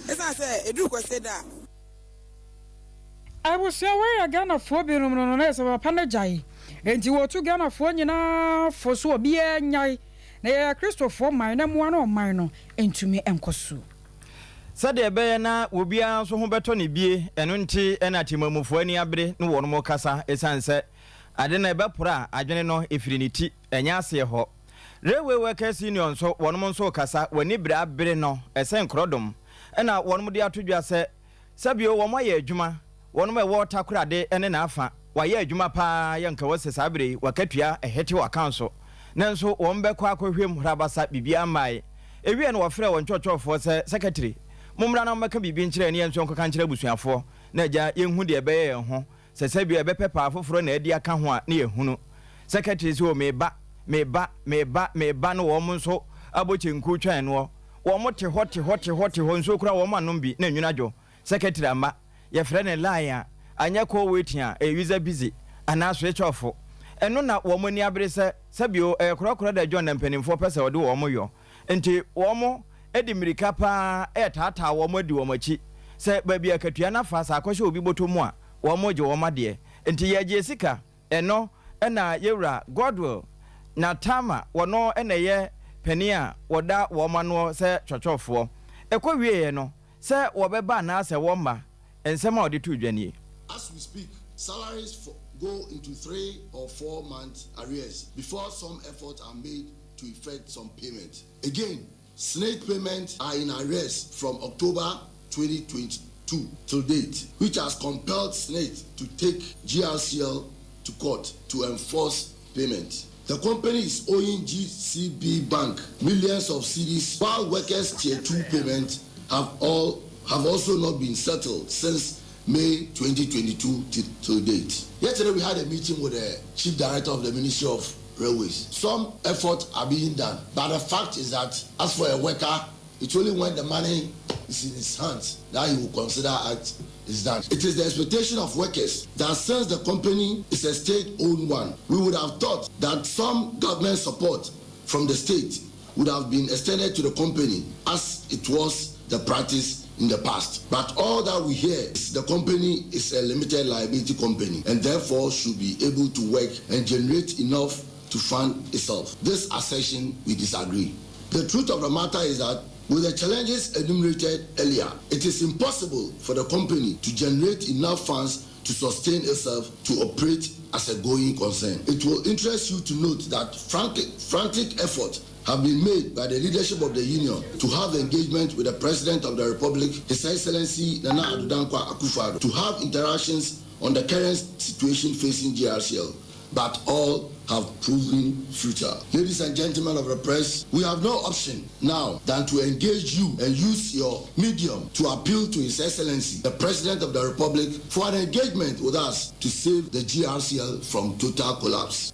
ɛsiane sɛ ɛduru Kwasida a, Abusua wei yɛ Ghanafoɔ binom no no na ɛsɛ papa no gyae enti wɔtu Ghanafoɔ nyinaa fo so obiara nyae na yɛyɛ Akristofoɔ man na mmoa no ɔman no ntumi nkɔ so. Sɛdeɛ ɛbɛyɛ na obiara nso ho bɛtɔ no bie, ɛno nti na temamufoɔ ani abere ne wɔnom rekasa, ɛsiane sɛ ade no ɛbɛpora a, adwene no ɛfiri ne ti, ɛnyɛ aseɛ hɔ. Railway Workers Union nso wɔnom nso rekasa, wɔn ani bere abere no ɛsɛn korɔdom, ɛna wɔnom de ato dwa sɛ, Sɛbio wɔn ayɛ adwuma, wɔnom a ɛwɔ Takorade ne n'afa, wɔayɛ adwuma paa yɛ nka wɔsɛ saa berɛ yi wɔakatua ɛhete wɔ so, nanso wɔn bɛkɔ akɔhwɛ mu hrabasa biribiara mmae. Ɛwieɛ no wɔfrɛɛ wɔn kyɔkyɔfoɔ sɛ, Sɛkɛtiri, mommra na mommɛka biribi nkyerɛ yɛn na yɛn nso yɛnkɔka nkyerɛ abusuafoɔ na agya yɛnhu deɛ ɛbɛyɛ yɛn ho, sɛ sɛbio ɛbɛpɛ paa foforɔ na adi aka ho a na yɛhunu. Sɛkɛtiri se, O meba, meba, meba, meba na wɔn nso abɔ kyenku twɛn noɔ. Wɔn te hɔ te hɔ te hɔ te hɔ nsuo koraa wɔn anom bi na nwunu adwo. Secretary amma. Yɛfrɛ no line a, anyɛ call waiting a, ɛyɛ user busy anaa switch off. Ɛno na wɔn ani abere sɛ, sɛbio ɛyɛ korɔkorɔ da John na mpanimfoɔ pɛ sɛ wɔde wɔn yɔ. Nti wɔn de mmirika paa retaataa wɔn adi wɔn akyi sɛ baabi a akatua no afa sɛ akɔhyɛ obi bɔtɔ mu a, wɔn regye wɔn adeɛ. Nti yɛregye sika. Ɛno na yɛwura Godwill Natama wɔno na ɛyɛ panin a wɔda wɔn anoɔ sɛ twɔtwɔfoɔ. Ɛkɔ wieɛ no, sɛ wɔbɛba anaa sɛ wɔmma, nsɛm a ɔde too dwa nie. As we speak, salaries for go into 3 or 4 months arrears before some efforts are made to effect some payment. Again, SSNIT payments are in arrears from October 2022 till date, which has compelled SSNIT to take GRCL to court to enforce payment. The company is owing GCB Bank millions of cedis, while workers' Tier 2 payments have all have also not been settled since May 2022 till, till date. Yesterday we had a meeting with the Chief Director of the Ministry of Railways. Some efforts are being done, but the fact is that as for a worker, it's only when the money is in his hands that he will consider it is done. It is the expectation of workers that since the company is a state-owned one, we would have thought that some government support from the state would have been extended to the company as it was the practice in the past. But all that we hear is the company is a limited liability company and therefore should be able to work and generate enough to fund itself. This assertion, we disagree. The truth of the matter is that with the challenges enumerated earlier, it is impossible for the company to generate enough funds to sustain itself to operate as a going concern. It will interest you to note that frantic, frantic effort have been made by the leadership of the union to have engagement with the President of the Republic, His Excellency Nana Addo Dankwa Akufo-Addo, to have interactions on the current situation facing GRCL, but all have proven futile. Ladies and gentlemen of the press, we have no option now than to engage you and use your medium to appeal to His Excellency, the President of the Republic, for an engagement with us to save the GRCL from total collapse.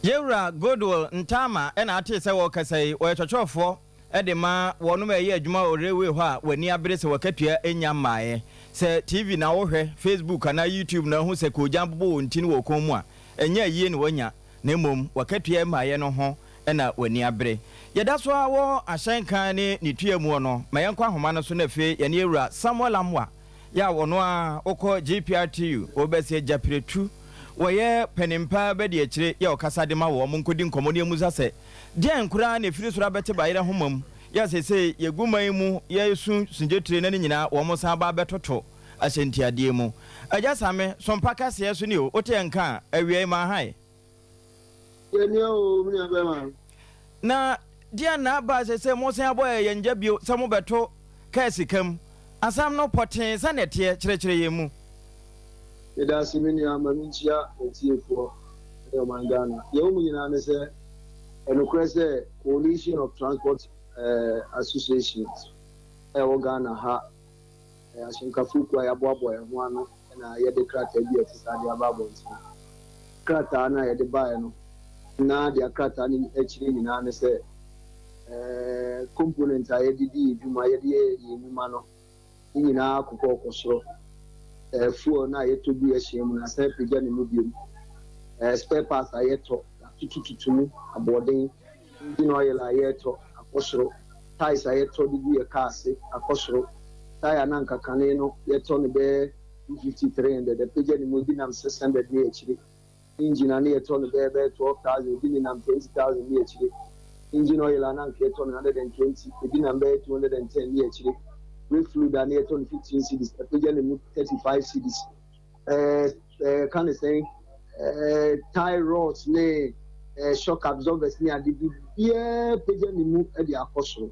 Yɛwura Goodwill Ntama na atee sɛ wɔrekasa yi, ɔyɛ kyɔkyɔfoɔ de ma wɔnom a ɛyɛ adwuma wɔ railway hɔ a w'ani abere sɛ w'akatua nnya mmaeɛ. Sɛ TV na wohwɛ, Facebook anaa YouTube na wohu sɛ koogyan bobɔ wɔn ti no wɔ kɔn mu a, ɛnyɛ ayie na woanya, na mmom w'akatua mmaeɛ no ho na w'ani abere. Yɛda so ara wɔ ahyɛnka ne ne tua muɔ no, ma yɛnkɔ ahoma no so na afei yɛne Yɛwura Samuel Amoah yɛ a ɔno ara wokɔ GPRTU, wɔbɛseɛ Gyapiretu, wɔyɛ panin paa bɛdi akyire yɛ ɔkasa de ma wɔn, monkɔdi nkɔmmɔ ne yɛmmusa sɛ, deɛn koraa na ɛfiri soro abɛte bayerɛ nhoma mu yɛ a seesei yɛgu man mu yɛresu sugye-tire na ne nyinaa wɔn san ba abɛtoto ahyɛntiadeɛ mu. Agya Same, Sompa kaseɛ so ni o, wote yɛn nka a, awia yi maa hae. Yɛnua o, me nua bɛrima. Na deɛn na aba a seesei mosan abɔ yɛn gya bio sɛ mobɛto kaa sika mu? Asɛm no pɔtee sɛdeɛ ɛteɛ, kyerɛkyerɛ yɛn mu. Meda ase me nua, ma menkyia w'atiefoɔ ne ɔman Ghana. Deɛ ɛwɔ mu nyinaa ne sɛ, ɛnokorɛ sɛ Coalition of Transport Associations a ɛwɔ Ghana ha, ahyɛnkafoɔ kuo a yɛaboaboa yɛn ho ano na yɛde krataa bi a ɛte saa de aba abɔnten. Krataa no a yɛde baeɛ no, na deɛ krataa no kyerɛ nyinaa ne sɛ, component a yɛde di yɛn dwuma, yɛde yɛ yɛn nnwuma no, ne nyinaa akokɔ kɔ soro. Fuel no a yɛtɔ gu yɛn hyɛn mu no, asan apagya ne mu bio. Spare parts a yɛtɔ, yɛatotototo mu aboɔden. Engine oil a yɛtɔ, akɔ soro. Tyres a yɛtɔ de gu yɛn kaa ase, akɔ soro. Tyre no a anka kane no yɛtɔ no bɛyɛ 250, 300, apagya ne mu, ebi nam 600 ne akyire. Engine a na yɛtɔ no bɛyɛ bɛyɛ 12,000, ebi nenam 20,000 ne akyire. Engine oil a na anka yɛtɔ no 120, ebi nam bɛyɛ 210 ne akyire. Brake fluid a na yɛtɔ no 15 cedis, apagya ne mu 35 cedis. Ɛɛ ɛɛ ka ne sɛn, ɛɛ tie rods ne ɛɛ shock absorbers ne ade biribiara apagya ne mu de akɔ soro.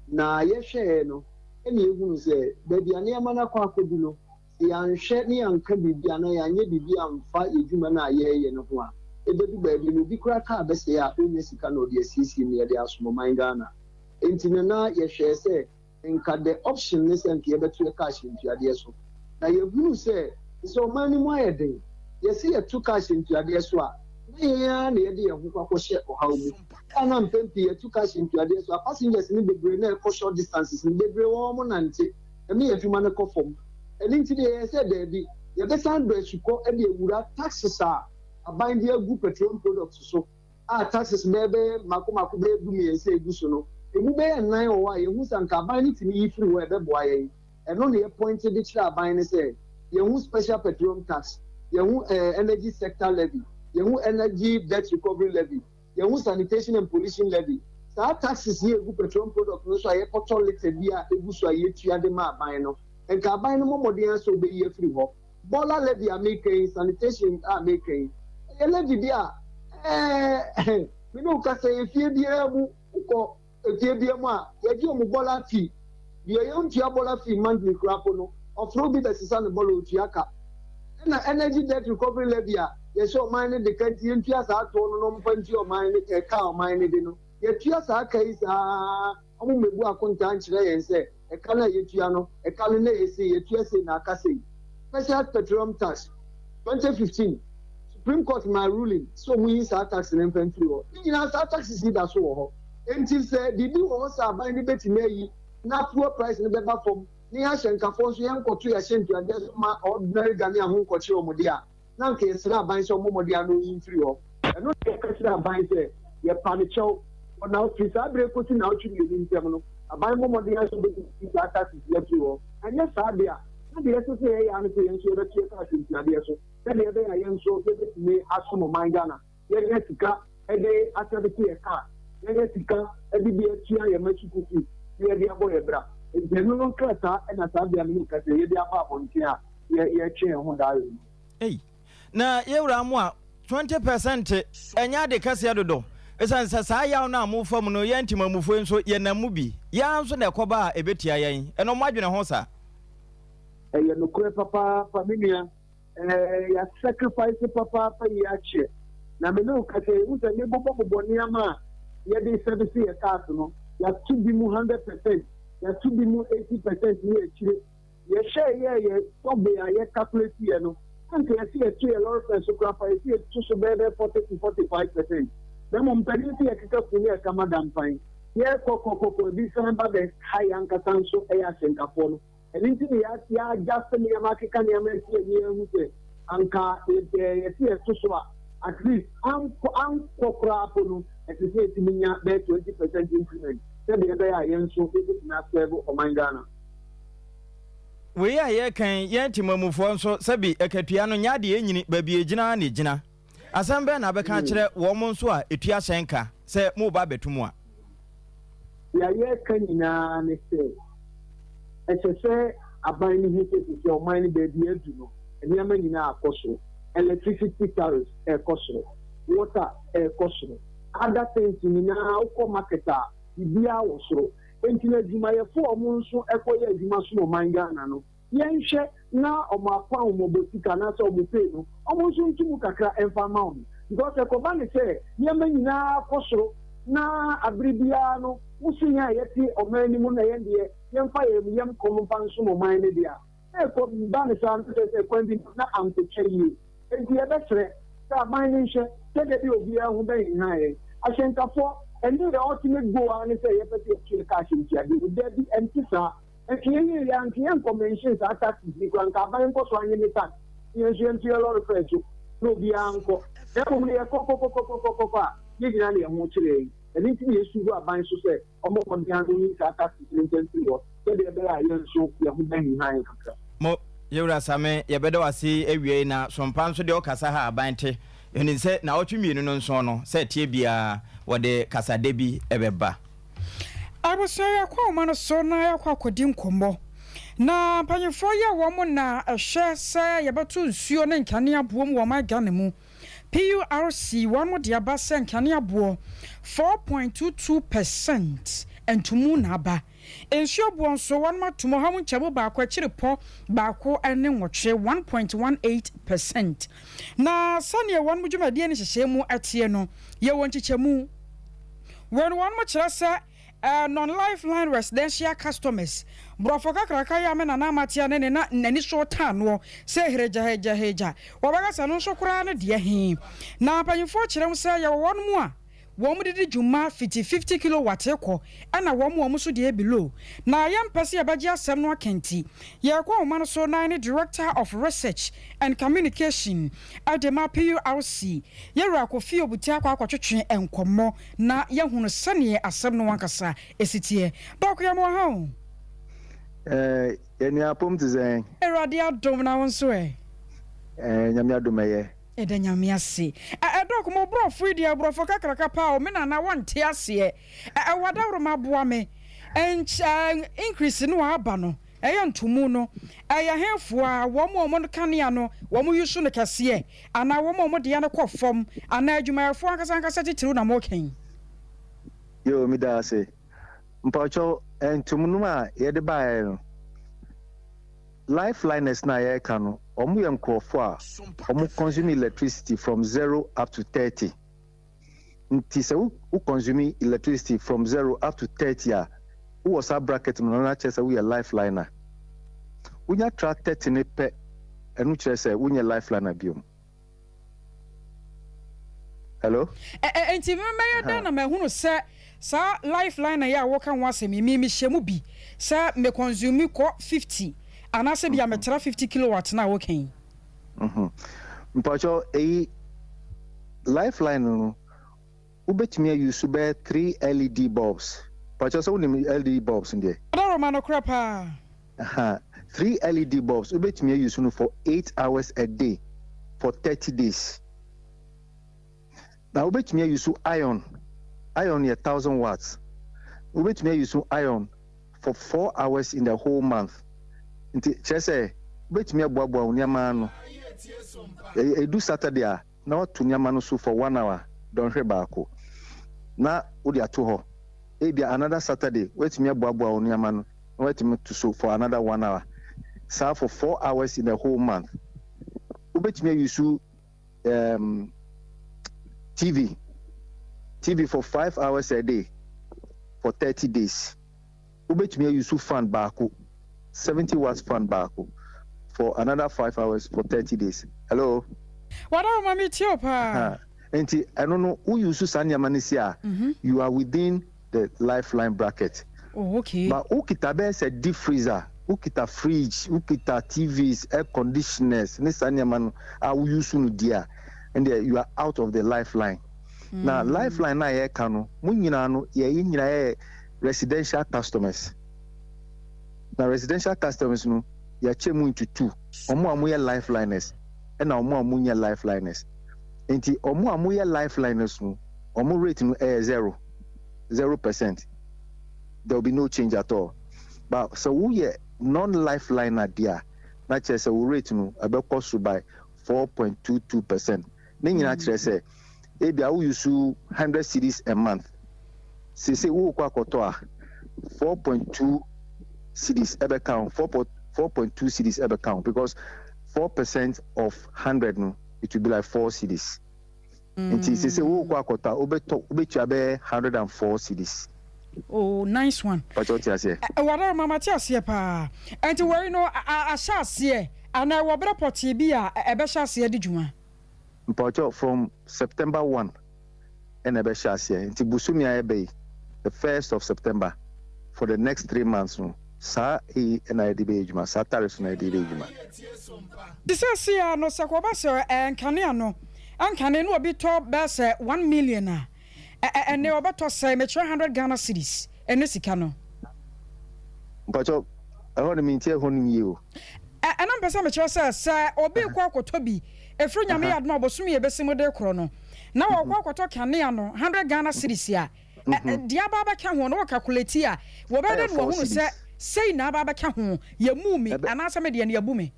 Na yɛhwɛɛ no, ɛna yɛhunu sɛ baabi a nneɛma no akɔ akɔdu no, sɛ yɛanhwɛ na yɛanka biribi anaa yɛanyɛ biribi amfa yɛn adwuma no a yɛreyɛ no ho a, ɛbɛdu baabi no, obi koraa kaa bɛsɛe a, ɔnnya sika na ɔde asiesie na yɛde asom ɔman Ghana. Enti no na yɛhwɛɛ sɛ nka the option ne sɛ nka yɛbɛto yɛ cash ntuadeɛ so. Na yɛhunuu sɛ, te sɛ ɔman no mu ayɛ den, yɛse yɛto cash ntuadeɛ so a, na yɛn ara na yɛde yɛn ho kɔ akɔhyɛ ɔhaw mu. A na mpɛn pii yɛto cash ntuadeɛ so a, passengers no bebree na ɛkɔ short distances no, bebree wɔ hɔ a wɔnante. Ɛma yɛn adwuma no kɔ fam. Ɛno nti no yɛyɛɛ sɛ daabi, yɛbɛsan dɔ asukɔ de awura taxes a aban de agu petroleum products so, a taxes bɛyɛ bɛyɛ mmaako mmaako bɛyɛ 13 a egu so no, emu bɛyɛ nnan wɔ hɔ a yɛhu sɛ anka aban no tumi yi firi hɔ a ɛbɛboa yɛn. Ɛno na yɛ pointe de kyerɛ aban no sɛ yɛhu special petroleum tax, yɛhu energy sector levy, yɛhu energy debt recovery levy, Yɛhu sanitation and pollution levy. Saa taxes yi a egu petroleum product no so a yɛkɔtɔ litre bi a egu so a yɛtua de ma aban no, nka aban no mmɔ mmɔden ara sɛ ɔbɛyi afiri hɔ. Bɔɔla levy a meka yi, sanitation a meka yi, ɛyɛ levy bi a ɛɛ me ne wo kasa yi, efie biara mu, wokɔ Efie bia mu a, yɛgye ɔmo bɔla fee. Deɛ ɔyɛ ontua bɔla fee monthly koraa po no, ɔfrɛ obi bɛsesa ne bɔla otua ka. Ɛna energy debt recovery levy a yɛhyɛ ɔman no de ka nti yɛntua saa toɔ no na ɔmo mfa ntua ɔman no ɛka a ɔman no de no. Yɛtua saa ka yi saa ɔmo mmɛbu akontaa nkyerɛ yɛn sɛ ɛka no a yɛtua no, ɛka no na ɛyɛ sei, yɛtua sei na aka sei. Special petroleum tax, 2015 Supreme Court maa ruling sɛ ɔmo nyi saa tax no mfa mfiri hɔ. Ne nyinaa saa taxes yi da so wɔ hɔ. Enti sɛ biribi wɔ hɔ sɛ aban no bɛtumi ayi na fuel price no bɛba fam na yɛn ahyɛnkafoɔ nso yɛnkɔto yɛn ahyɛntuadeɛ so mma ordinary Ghanaian ho nkɔkyere wɔn deɛ a, na anka yɛsrɛ aban sɛ ɔmmɔ mmɔden ara na ɔnyi mfiri hɔ. Ɛno na yɛka kyerɛ aban sɛ yɛpa no kyɛw, wɔ naw firi saa berɛ yi kɔsi naawɔtwe mmienu ntam no, aban mmɔ mmɔden ara sɛ ɔbɛyi saa taxes yi afiri hɔ. Anyɛ saa deɛ a, na deɛ ɛsɛ sɛ yɛyɛ ara ne sɛ yɛn nso yɛbɛto yɛn kaa ahyɛntuadeɛ so sɛdeɛ ɛbɛyɛ a yɛn nso yɛbɛtumi asom ɔman Ghana. Yɛnya sika de asɛvese yɛn kaa, yɛnya sika de bi atua yɛn mma sukuu fees na yɛde abɔ yɛn bra. Enti ɛno no nkrataa na saa bea me ne wo kasa yi yɛde aba abɔnten a yɛretwe yɛn ho daeɛ no. Ei, na yɛn wura mo a, 20% ɛnyɛ ade kɛseɛ dodo. Ɛsiane sɛ saa yaw no a mofa mu no, yɛn Ntimamufoɔ yi nso yɛnam mu bi. Yɛn ara nso na ɛkɔba a ɛbɛtia yɛn. Ɛno moadwene ho saa? Ɛyɛ nokorɛ papaapa me nua. Eh, yɛ sacrifice papaapa yi akyɛ. Na me ne wo kasa yi, wohu sɛ me bobɔ bobɔ nneɛma a yɛde service yɛ cars no, yɛato bi mu 100%, yɛato bi mu 80% ne akyire. Yɛhwɛɛ yɛɛ yɛ survey a yɛ calculate yɛ no, na nka yɛse yɛto yɛ lorry fare so koraa fa, yɛse yɛto so bɛyɛ bɛyɛ 40 to 45%. Na mmom mpanin se yɛkeka fu ne ɛka ma dampan. Yɛkɔ kɔ kɔ kɔ, ebi san ba bɛ ha yɛn ankasa nso yɛ ahyɛnkafoɔ no. Ɛno nti na yɛadjaste nneɛma akeka nneɛma asi ani ahu sɛ anka yɛte yɛto so a, at least ankɔ ankɔ koraa po no, ɛsɛ sɛ yɛtumi nya bɛyɛ 20% increment sɛdeɛ ɛbɛyɛ a yɛn nso yɛbɛtumi asɛɛve ɔman Ghana. Wei a yɛreka yi, yɛn temamufoɔ nso, sɛbi akatua no nyɛ adeɛ ɛnyini, baabi a ɛgyina ara na ɛgyina. Asɛm bɛn na wobɛka akyerɛ wɔn nso a ɛtua hyɛn ka sɛ moreba abɛto mu a? Deɛ yɛreka nyinaa ne sɛ, ɛsɛ sɛ aban no hu sɛ seesei ɔman no baabi a adu no, nneɛma nyinaa akɔ soro. Electricity tariffs ɛrekɔ soro, water ɛrekɔ soro, other things nyinaa wokɔ market a, biribiara wɔ soro. Enti no adwumayɛfoɔ a wɔn nso kɔyɛ adwuma som ɔman Ghana no, yɛnhwɛ na wɔn akwanhomɔbɔ sika anaasɛ wɔn pay no, wɔn nso nto mu kakra mfa mma wɔn. Because ɛkɔba ne sɛ nneɛma nyinaa kɔ soro na abere biara no wo se yɛn a yɛte ɔman no mu na yɛn deɛ yɛmfa yɛn yam kɔm mfa nsom ɔman no deɛ a, na ɛkɔ ba ne saa no kyerɛ sɛ kwan bi no na ankɔtwa yie. Enti yɛbɛsrɛ. sɛ aban no nhwɛ sɛdeɛ ɛbɛyɛ obiara ho bɛhenha yɛn. Ahyɛnkafoɔ, ɛnde yɛn ultimate goal ara ne sɛ yɛpɛ sɛ yɛtua cash ntiadeɛ no. Dabi, ɛnte saa. Nka yɛyɛɛ yei a, nka yɛnkɔ mention saa taxes yi koraa, nka aban nkɔ so anye ne tax, na yɛn nso yɛnto yɛn lɔre fare so, na obiara nkɔ. Na mmom no yɛkɔ kɔ kɔ kɔ kɔ kɔ kɔ a, yɛn nyinaa na yɛn ho kyere yɛn. Ɛno nti na yɛsu gu aban so sɛ ɔmmɔ mmɔden ara na ɔnyi saa taxes no ntɛm mfiri hɔ, sɛdeɛ ɛbɛyɛ a yɛn nso yɛn ho bɛhenha yɛn kakra. Mo, Yɛwura Same, yɛbɛda wo ase awiei na Sompa nso deɛ ɔkasa ha aban te. Yɛnim sɛ naawɔtwe mmienu no nso no, sɛ ɛteɛ biara wɔde kasadɛ bi bɛba. Abusua yɛakɔ ahoma no so na yɛakɔ akɔdi nkɔmmɔ. Na mpanyinfoɔ yi a wɔn na ɛhwɛ sɛ yɛbɛto nsuo ne nkanea boɔ mu wɔ ɔman Ghana mu, PURC, wɔn de aba sɛ nkanea boɔ 4.22 percent ntomu na aba. Nsuo boɔ nso wɔn ato mu ɔha mu nkyɛmu baako akyiri pɔ baako ne nwɔtwe, 1.18 percent. Na sɛdeɛ wɔn dwumadie ne nhyehyɛɛ mu teɛ no, yɛwɔ nkyekyɛmu. Wei no wɔn kyerɛ sɛ eh, non-lifeline residential customers, borɔfo kakraka yi a me nana Amatea ne ne na n'ani so taa noɔ sɛ heregya heregya heregya, wɔbɛka sɛ ɛno nso koraa ne deɛ he. Na mpanyimfoɔ kyerɛ mu sɛ yɛwɔ wɔn mu a wɔn de di dwuma fiti 50 kilowatt rekɔ ɛna wɔn a wɔn nso deɛ below. Na yɛmpɛ sɛ yɛbɛgye asɛm no aka nti, yɛrekɔ nwoma no so na yɛne Director of Research and Communication de ma PURC, Yɛwura Kofi Obutey akɔ akɔtwetwe nkɔmmɔ na yɛahunu sɛdeɛ asɛm no ankasa si teɛ. Doc yɛma wo ha o. Eh, yɛn nua apom te sɛn? Awurade adom, na wo nso ɛ? Eh, Nyame adom ɛyɛ. Yɛda Nyame ase. Ɛ ɛ Doc, mo borɔfo yi deɛ borɔfo kakraka paa o, me nana wɔnte aseɛ. Ɛ ɛ w'adaworoma boa me. Nky ɛ increase no a aba no, ɛyɛ ntomu no, ɛyɛ hefoɔ a wɔn a wɔn kanea no wɔn use no kɛseɛ anaa wɔn a wɔn deɛ no kɔ fam anaa adwumayɛfoɔ ankasa ankasa titiriw na moreka yi? Yoo meda ase. Mpakyɛw ntomu no a yɛde baeɛ no, life liners no a yɛreka no, wɔn yɛ nkorɔfoɔ a wɔn consume electricity from zero up to 30. Nti sɛ wo wo consume electricity from zero up to 30 a, wowɔ saa bracket mu no na kyerɛ sɛ woyɛ life liner. Wonya tra 30 no pɛ, ɛno kyerɛ sɛ wonyɛ life liner biom. Hello? Ɛ ɛ enti mɛyɛ dɛn na mahunu sɛ saa life liner yi a woka ho asɛm yi, me mehyɛ mu bi sɛ me consume kɔ 50 anaasɛ bi a metra 50 kilowatt no a woka yi? Mpakyɛw eyi life line no wobɛtumi a use bɛyɛ 3 LED bulbs. Mpakyɛw sɛ wonim LED bulbs no deɛ? Ɔdɔroma nokorɛ paa. Aha, 3 LED bulbs wobɛtumi a use no for 8 hours a day for 30 days. Na wobɛtumi a use iron, iron yɛ 1000 watts. Wobɛtumi a use iron for 4 hours in the whole month. Nti kyerɛ sɛ wobɛtumi aboaboa wo nneɛma ano. Ɛdu Saturday a, na wato nneɛma no so for 1 hour, dɔnhwere baako, na wode ato hɔ. Ebia another Saturday, woatumi aboaboa wo nneɛma no na woatumi to so for another 1 hour. Saa for 4 hours in the whole month. Wobɛtumi ayusu TV, TV for 5 hours a day for 30 days. Wobɛtumi ayusu fan baako, 70 watts fan baako for another 5 hours for 30 days. Hello? Wadawoma me tie o paa. Nti ɛno no wo use saa nneɛma no si a, you are within the lifeline bracket. Oh, okay. But wokita bɛyɛ sɛ deep freezer, wokita fridge, wokita TVs, air conditioners ne saa nneɛma no a wo use no di a, ɛndeɛ you are out of the lifeline. Na lifeline no a yɛreka no, mo nyinaa no, yɛn nyinaa yɛ residential customers. Na residential customers no, yɛakyɛ mu into two. Wɔn a wɔyɛ lifeliners ɛna wɔn a wɔnyɛ lifeliners. Nti wɔn a wɔyɛ lifeliners no, wɔn rate no ɛyɛ zero, 0%. There will be no change at all. But sɛ woyɛ non-lifeliner deɛ a, na kyerɛ sɛ wo rate no ɛbɛkɔ so by 4.22%. Ne nyinaa kyerɛ sɛ ebia wo use 100 cedis a month. Seesei wokɔ akɔtɔ a, 4.2 cedis ɛbɛka ho, 4.2 cedis ɛbɛka ho because 4% of 100 no, it will be like 4 cedis. Nti seesei wokɔ akɔtɔ a, wobɛtɔ, wobɛtua bɛyɛ 104 cedis. Oh, nice one. Pakyɛ wote aseɛ? Wadaro ma mate aseɛ paa. Nti wei no ahyɛ aseɛ anaa ɛwɔ berɛ pɔtee bi a ɛbɛhyɛ aseɛ di dwuma? Mpakyɛw from September 1 ɛna ɛbɛhyɛ aseɛ nti bosome a ɛbɛ yi the first of September for the next 3 months no, saa eyi ɛna yɛde bɛyɛ adwuma, saa tariffs na yɛde bɛyɛ adwuma. Te sɛ sia no sɛ kɔba sɛ nkanea no nkane no obi tɔ bɛɛ sɛ 1 million a, ɛnɛ ɔbɛtɔ sɛ mekyerɛ 100 Ghana cedis ɛne sika no. Mpakyɛw, ɛhɔ no mentie ɛhɔ no yie o. Ɛna mpɛ sɛ mekyerɛ sɛ obi kɔ akɔtɔ bi ɛfiri Nyame yɛ adom a bɔsom yɛ bɛsi mu de korɔ no na wɔkɔ akɔtɔ kanea no 100 Ghana cedis a, deɛ aba abɛka ho no wɔ calculate a wɔbɛyɛ dɛ no wɔhunu sɛ sei na aba abɛka ho, yɛmuu mi anaasɛ me deɛ no yɛbu me.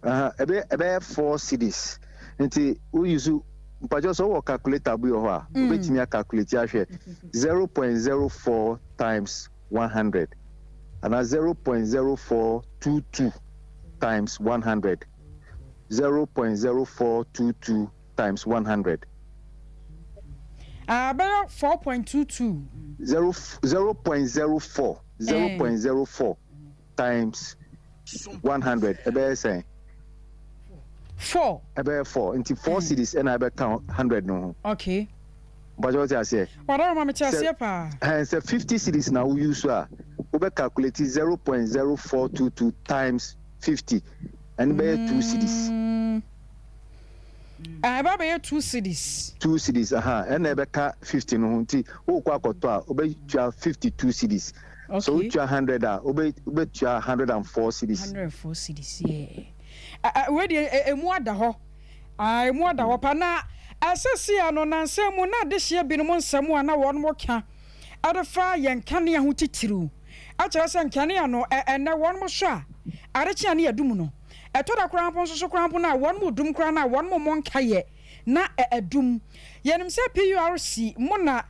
Ɛbɛyɛ 4 cedis nti woyi so. Mpakyɛw, sɛ wowɔ calculator bi wɔ hɔ a, wobɛtumi acalculate ahwɛ 0.04 times 100 anaa 0.0422 times 100, 0.0422 times 100. Bɛyɛ 4.22. 0 0.04, 0.04 times 100 ɛbɛyɛ sɛn? 4. Ɛbɛyɛ 4 nti 4 cedis ɛna ɛbɛka 100 no ho. Mpakyɛ, wote aseɛ? Ɔdɔrɔ ma mete aseɛ paa. Ɛn sɛ 50 cedis na woyi so a, wobɛ calculate 0.0422 times 50, ɛno bɛyɛ 2 cedis. Ɛbɛ bɛyɛ 2 cedis. 2 cedis aha ɛna ɛbɛka 50 no ho nti wokɔ akɔtɔ a, wobɛtua 52 cedis. So wotua 100 a, wobɛtua 104 cedis. 104 cedis, yeah. Wei deɛ emu ada hɔ. Ah, emu ada hɔ pa na ɛsɛ sia no nansa mu na adehyeɛ binom nsɛm a na wɔn ka ɛde fa yɛn kanea ho titiriw akyerɛ sɛ nkanea no ɛnɛ wɔn so a adekyea ne yɛdum no, ɛtɔ da koraa mpo nso so koraa mpo no a wɔn mo dum koraa no a wɔn mo mmɔ nkayɛ na ɛdum. Yɛnim sɛ PURC mo na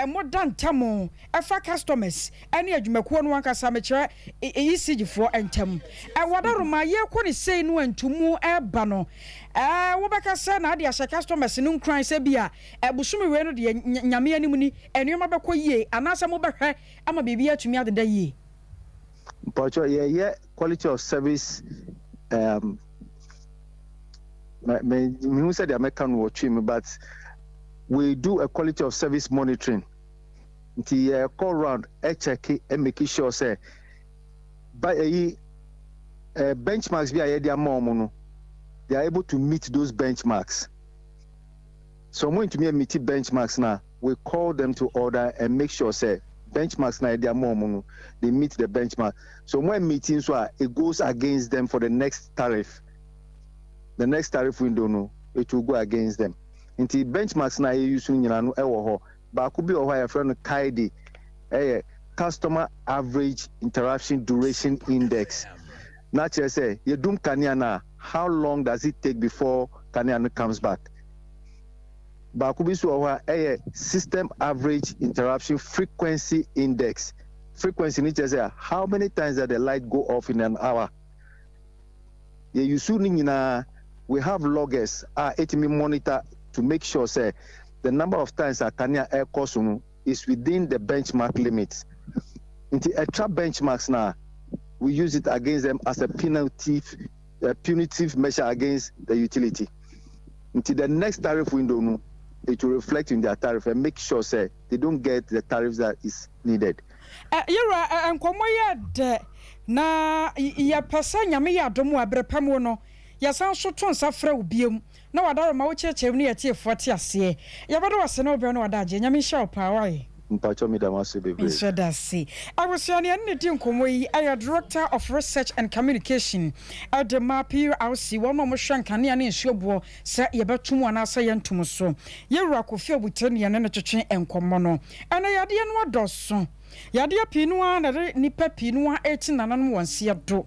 mo da ntam ɛfa customers ɛne adwumakuo no ankasa, mekyerɛ ECG foɔ ntam. Wɔdaroma yɛkɔ ne sei no ntomu ɛba no, wobɛka sɛ na ade ahyɛ customers no nkuran sɛ bi a bosome wei no deɛ, Nyame anim ni, nneɛma bɛkɔ yie anaasɛ mobɛhwɛ ama biribi atumi adeda yie? Mpakyɛ, yɛyɛ quality of service mehu sɛ deɛ mɛka no wɔ Twi mu, but we do a quality of service monitoring nti yɛkɔ round ɛcheck, make sure sɛ ba ɛyi benchmarks bi a yɛde ama wɔn no, they are able to meet those benchmarks. So wɔn ntumi meet benchmarks na we call them to order and make sure sɛ benchmarks na yɛde ama wɔn no, they meet the benchmark. So wɔn meet nso a, it goes against them for the next tariff, the next tariff window no, it will go against them. Nti benchmarks na yɛ use nyinaa no ɛwɔ hɔ. Baako bi wɔ hɔ a yɛfrɛ no CAIDI, ɛyɛ Customer Average Interruption Duration Index, na kyerɛ sɛ yɛdum kanea no a, how long does it take before kanea no comes back? Baako bi nso wɔ hɔ a ɛyɛ System Average Interruption Frequency Index. Frequency ni kyerɛ sɛ how many times that the light go off in an hour. Yɛ use ne nyinaa. We have loggers a ɛtumi monitor to make sure sɛ the number of times a kanea ɛrekɔ so no is within the benchmark limit. Nti ɛtra benchmarks na we use it against them as a punitive measure against the utility. Nti the next tariff window no, it will reflect in their tariff and make sure sɛ they don't get the tariffs that is needed. Yɛwura, nkɔmmɔ yɛ dɛ na yɛpɛ sɛ Nyame yɛ adom a berɛ pa mu no yɛsan so to nsa frɛ wo biom na wadaroma wo kyerɛkyerɛ mu ne yɛtiefoɔ te aseɛ. Yɛbɛde wase ne wobrɛ no wada agye. Nyame nhyɛ wo paa, wayɛ. Mpakyɛ, meda mo ase bebree. Nhyɛ da ase. Abusua, ne ɛne ne di nkɔmmɔ yi ɛyɛ Director of Research and Communication ɛde ma PURC, wɔn a wɔhwɛ nkanea ne nsuo boɔ sɛ yɛbɛto mu anaasɛ yɛntom so. Yɛwura Kofi Abutere ne yɛne no twetwe nkɔmmɔ no. Ɛnɛ yadeɛ no adɔso, yadeɛ pii no ara na ɛde nnipa pii no ara ɛkyi nananom wɔn seɛ do,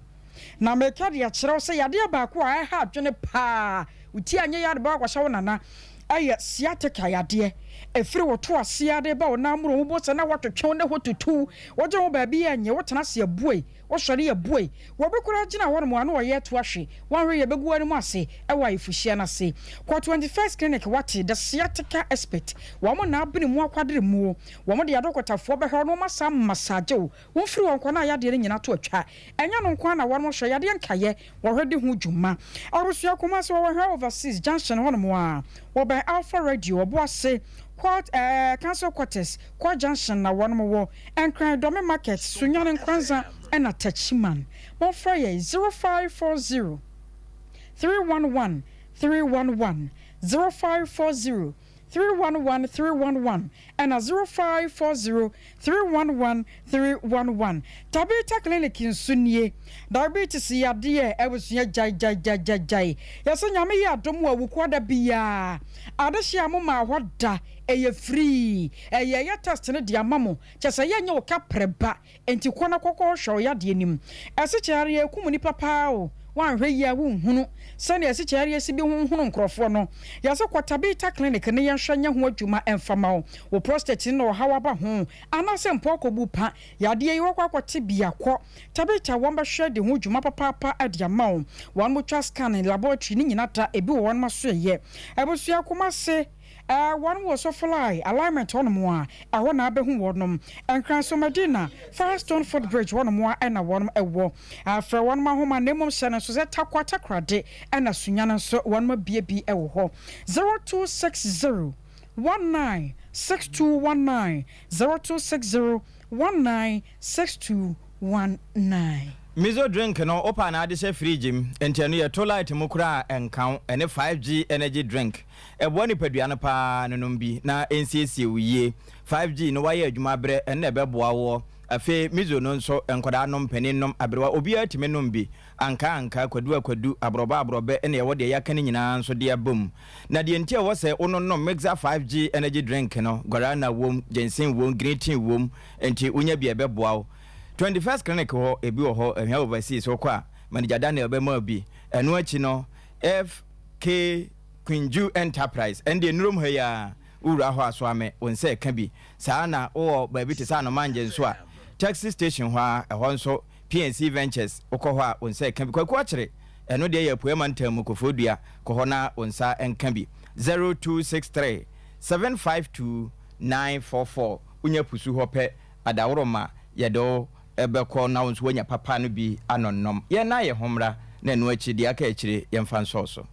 na meka de akyerɛw sɛ yadeɛ baako a ɛha adwene paa woti anyɛ yɛ ade bɛ wakɔhyɛ wo nana ɛyɛ sciatica yadeɛ. Ɛfiri wo to aseɛ ade ba wo nan mmoro wo bo sɛ na wɔtwetwe wo ne hɔ tutu wogye ho baabi yɛ nyɛ wotena ase abue. Wosɔre a bue. Wɔbi koraa gyina hɔnom a na wɔyɛ to ahwe. Woanhwɛ yie a ɛbɛgu w'anim ase wɔ ayefohyia no ase. Kɔ 21st Clinic woate, the sciatica expert. Wɔn na abene mu akwadere muo. Wɔn de adɔkɔtafoɔ bɛhwɛ wo na wɔn asan massage wo. Womfiri hɔ nkɔ na yadeɛ no nyina to atwa. Ɛnyɛ no nko ara na wɔnom hwɛ, yadeɛ nkaeɛ wɔhwɛ di ho dwuma. Abusua Kumasi wɔwɔ Hwɛ Overseas Junction hɔnom a, wɔbɛn Alpha Radio, Ɔboase, Court eh, Council Quarters, Court Junction na wɔnom wɔ. Nkran, Dɔme Market, Sunyani Nkoranza ɛna Techiman. Momfrɛ yɛn 0540 311 311, 0540 311 311 ɛna 0540 311 311. Tabitha Clinic nso nie. Diabetes yadeɛ abusua gyae gyae gyae gyae gyae. Yɛsɛ Nyame yɛ adom a Wukuada biaa adehye a mo maa hɔ da ɛyɛ free. Ɛyɛ yɛ test no de ama mo kyɛsɛ yɛnyɛ wo kaprɛ ba Enti kɔ na kɔkɔ hwɛ wo yadeɛ no mu. Asikyiareɛ kum nnipa paa o, woanhwɛ yie a wonhunu sɛdeɛ asikyiareɛ si bi honhono nkorɔfoɔ no. Yɛse kɔ Tabitha clinic ne yɛnhwɛ nyɛ ho adwuma mfa ma wo. Wo prostate no na ɔhaw aba ho anaasɛ mpo akɔbu pa. Yadeɛ yi woakɔ akɔte bi a, kɔ Tabitha wɔn bɛhwɛ de ho dwuma papaapa de ama wo. Wɔn twa scan, laboratory ne nyina da ebi wɔ wɔn asoɛeɛ. Abusua Kumase. Ɛɛ wɔn wɔ Sofolae alignment hɔnom a, ɛhɔ na abɛhu wɔnom. Nkran so Medina, Firestone foot bridge hɔnom a ɛna wɔnom ɛwɔ. Frɛ wɔnom ahoma na mmom hyɛ no nso sɛ Tarkwa Takoradi ɛna Sunyani nso wɔnom abue bi ɛwɔ hɔ. 0260 19 6219, 0260 19 6219. Miso drink no wopɛ a na ade hyɛ fridge mu, nti ɛno yɛto light mu koraa a ɛnka wo, ɛne 5G energy drink. Ɛboa nipadua no paa no nom bi na ɛnsiesie wo yie. 5G no wayɛ adwuma abrɛ ɛno na ɛbɛboa woɔ. Afei miso no nso nkwadaa nom, panin nom, aberewa obiara tumi nom bi. Ankaa ankaa, kwadu akwadu, aborɔbɛ aborɔbɛ ɛna ɛwɔ deɛ yɛaka no nyinaa nso de aba mu. Na deɛ nti a ɛwɔ sɛ wo no nom Mixer 5G energy drink no, guarana wom, ginseng wom, green tea wom, nti wonya bi a ɛbɛboa wo. 21st Clinic hɔ ebi wɔ hɔ, Ahwea Overseas wokɔ a Manager Daniel bɛma wo bi. Ɛno akyi no FK. Kwinju Enterprise, ɛndeɛ nnurom ha yi ara, wo wura hɔ a soa me, wo nsa ɛka bi. Saa ara na wowɔ baabi te sɛ Anomangye nso a, taxi station hɔ ara, ɛhɔ nso, PNC Ventures, wokɔ hɔ a, wo nsa ɛka bi. Kwaku Akyere, ɛno deɛ yɛ Apueɛ Mantam mu, Koforidua, kɔ hɔ na wo nsa nka bi. 0263 752 944, wonya pusu hɔ pɛ, adaworoma, yɛde wo bɛkɔ na wo nso woanya papa no bi anonnom. Yɛn nan yɛ ho mmra, na ɛno akyi, deɛ aka akyire, yɛmfa nsɔɔ so.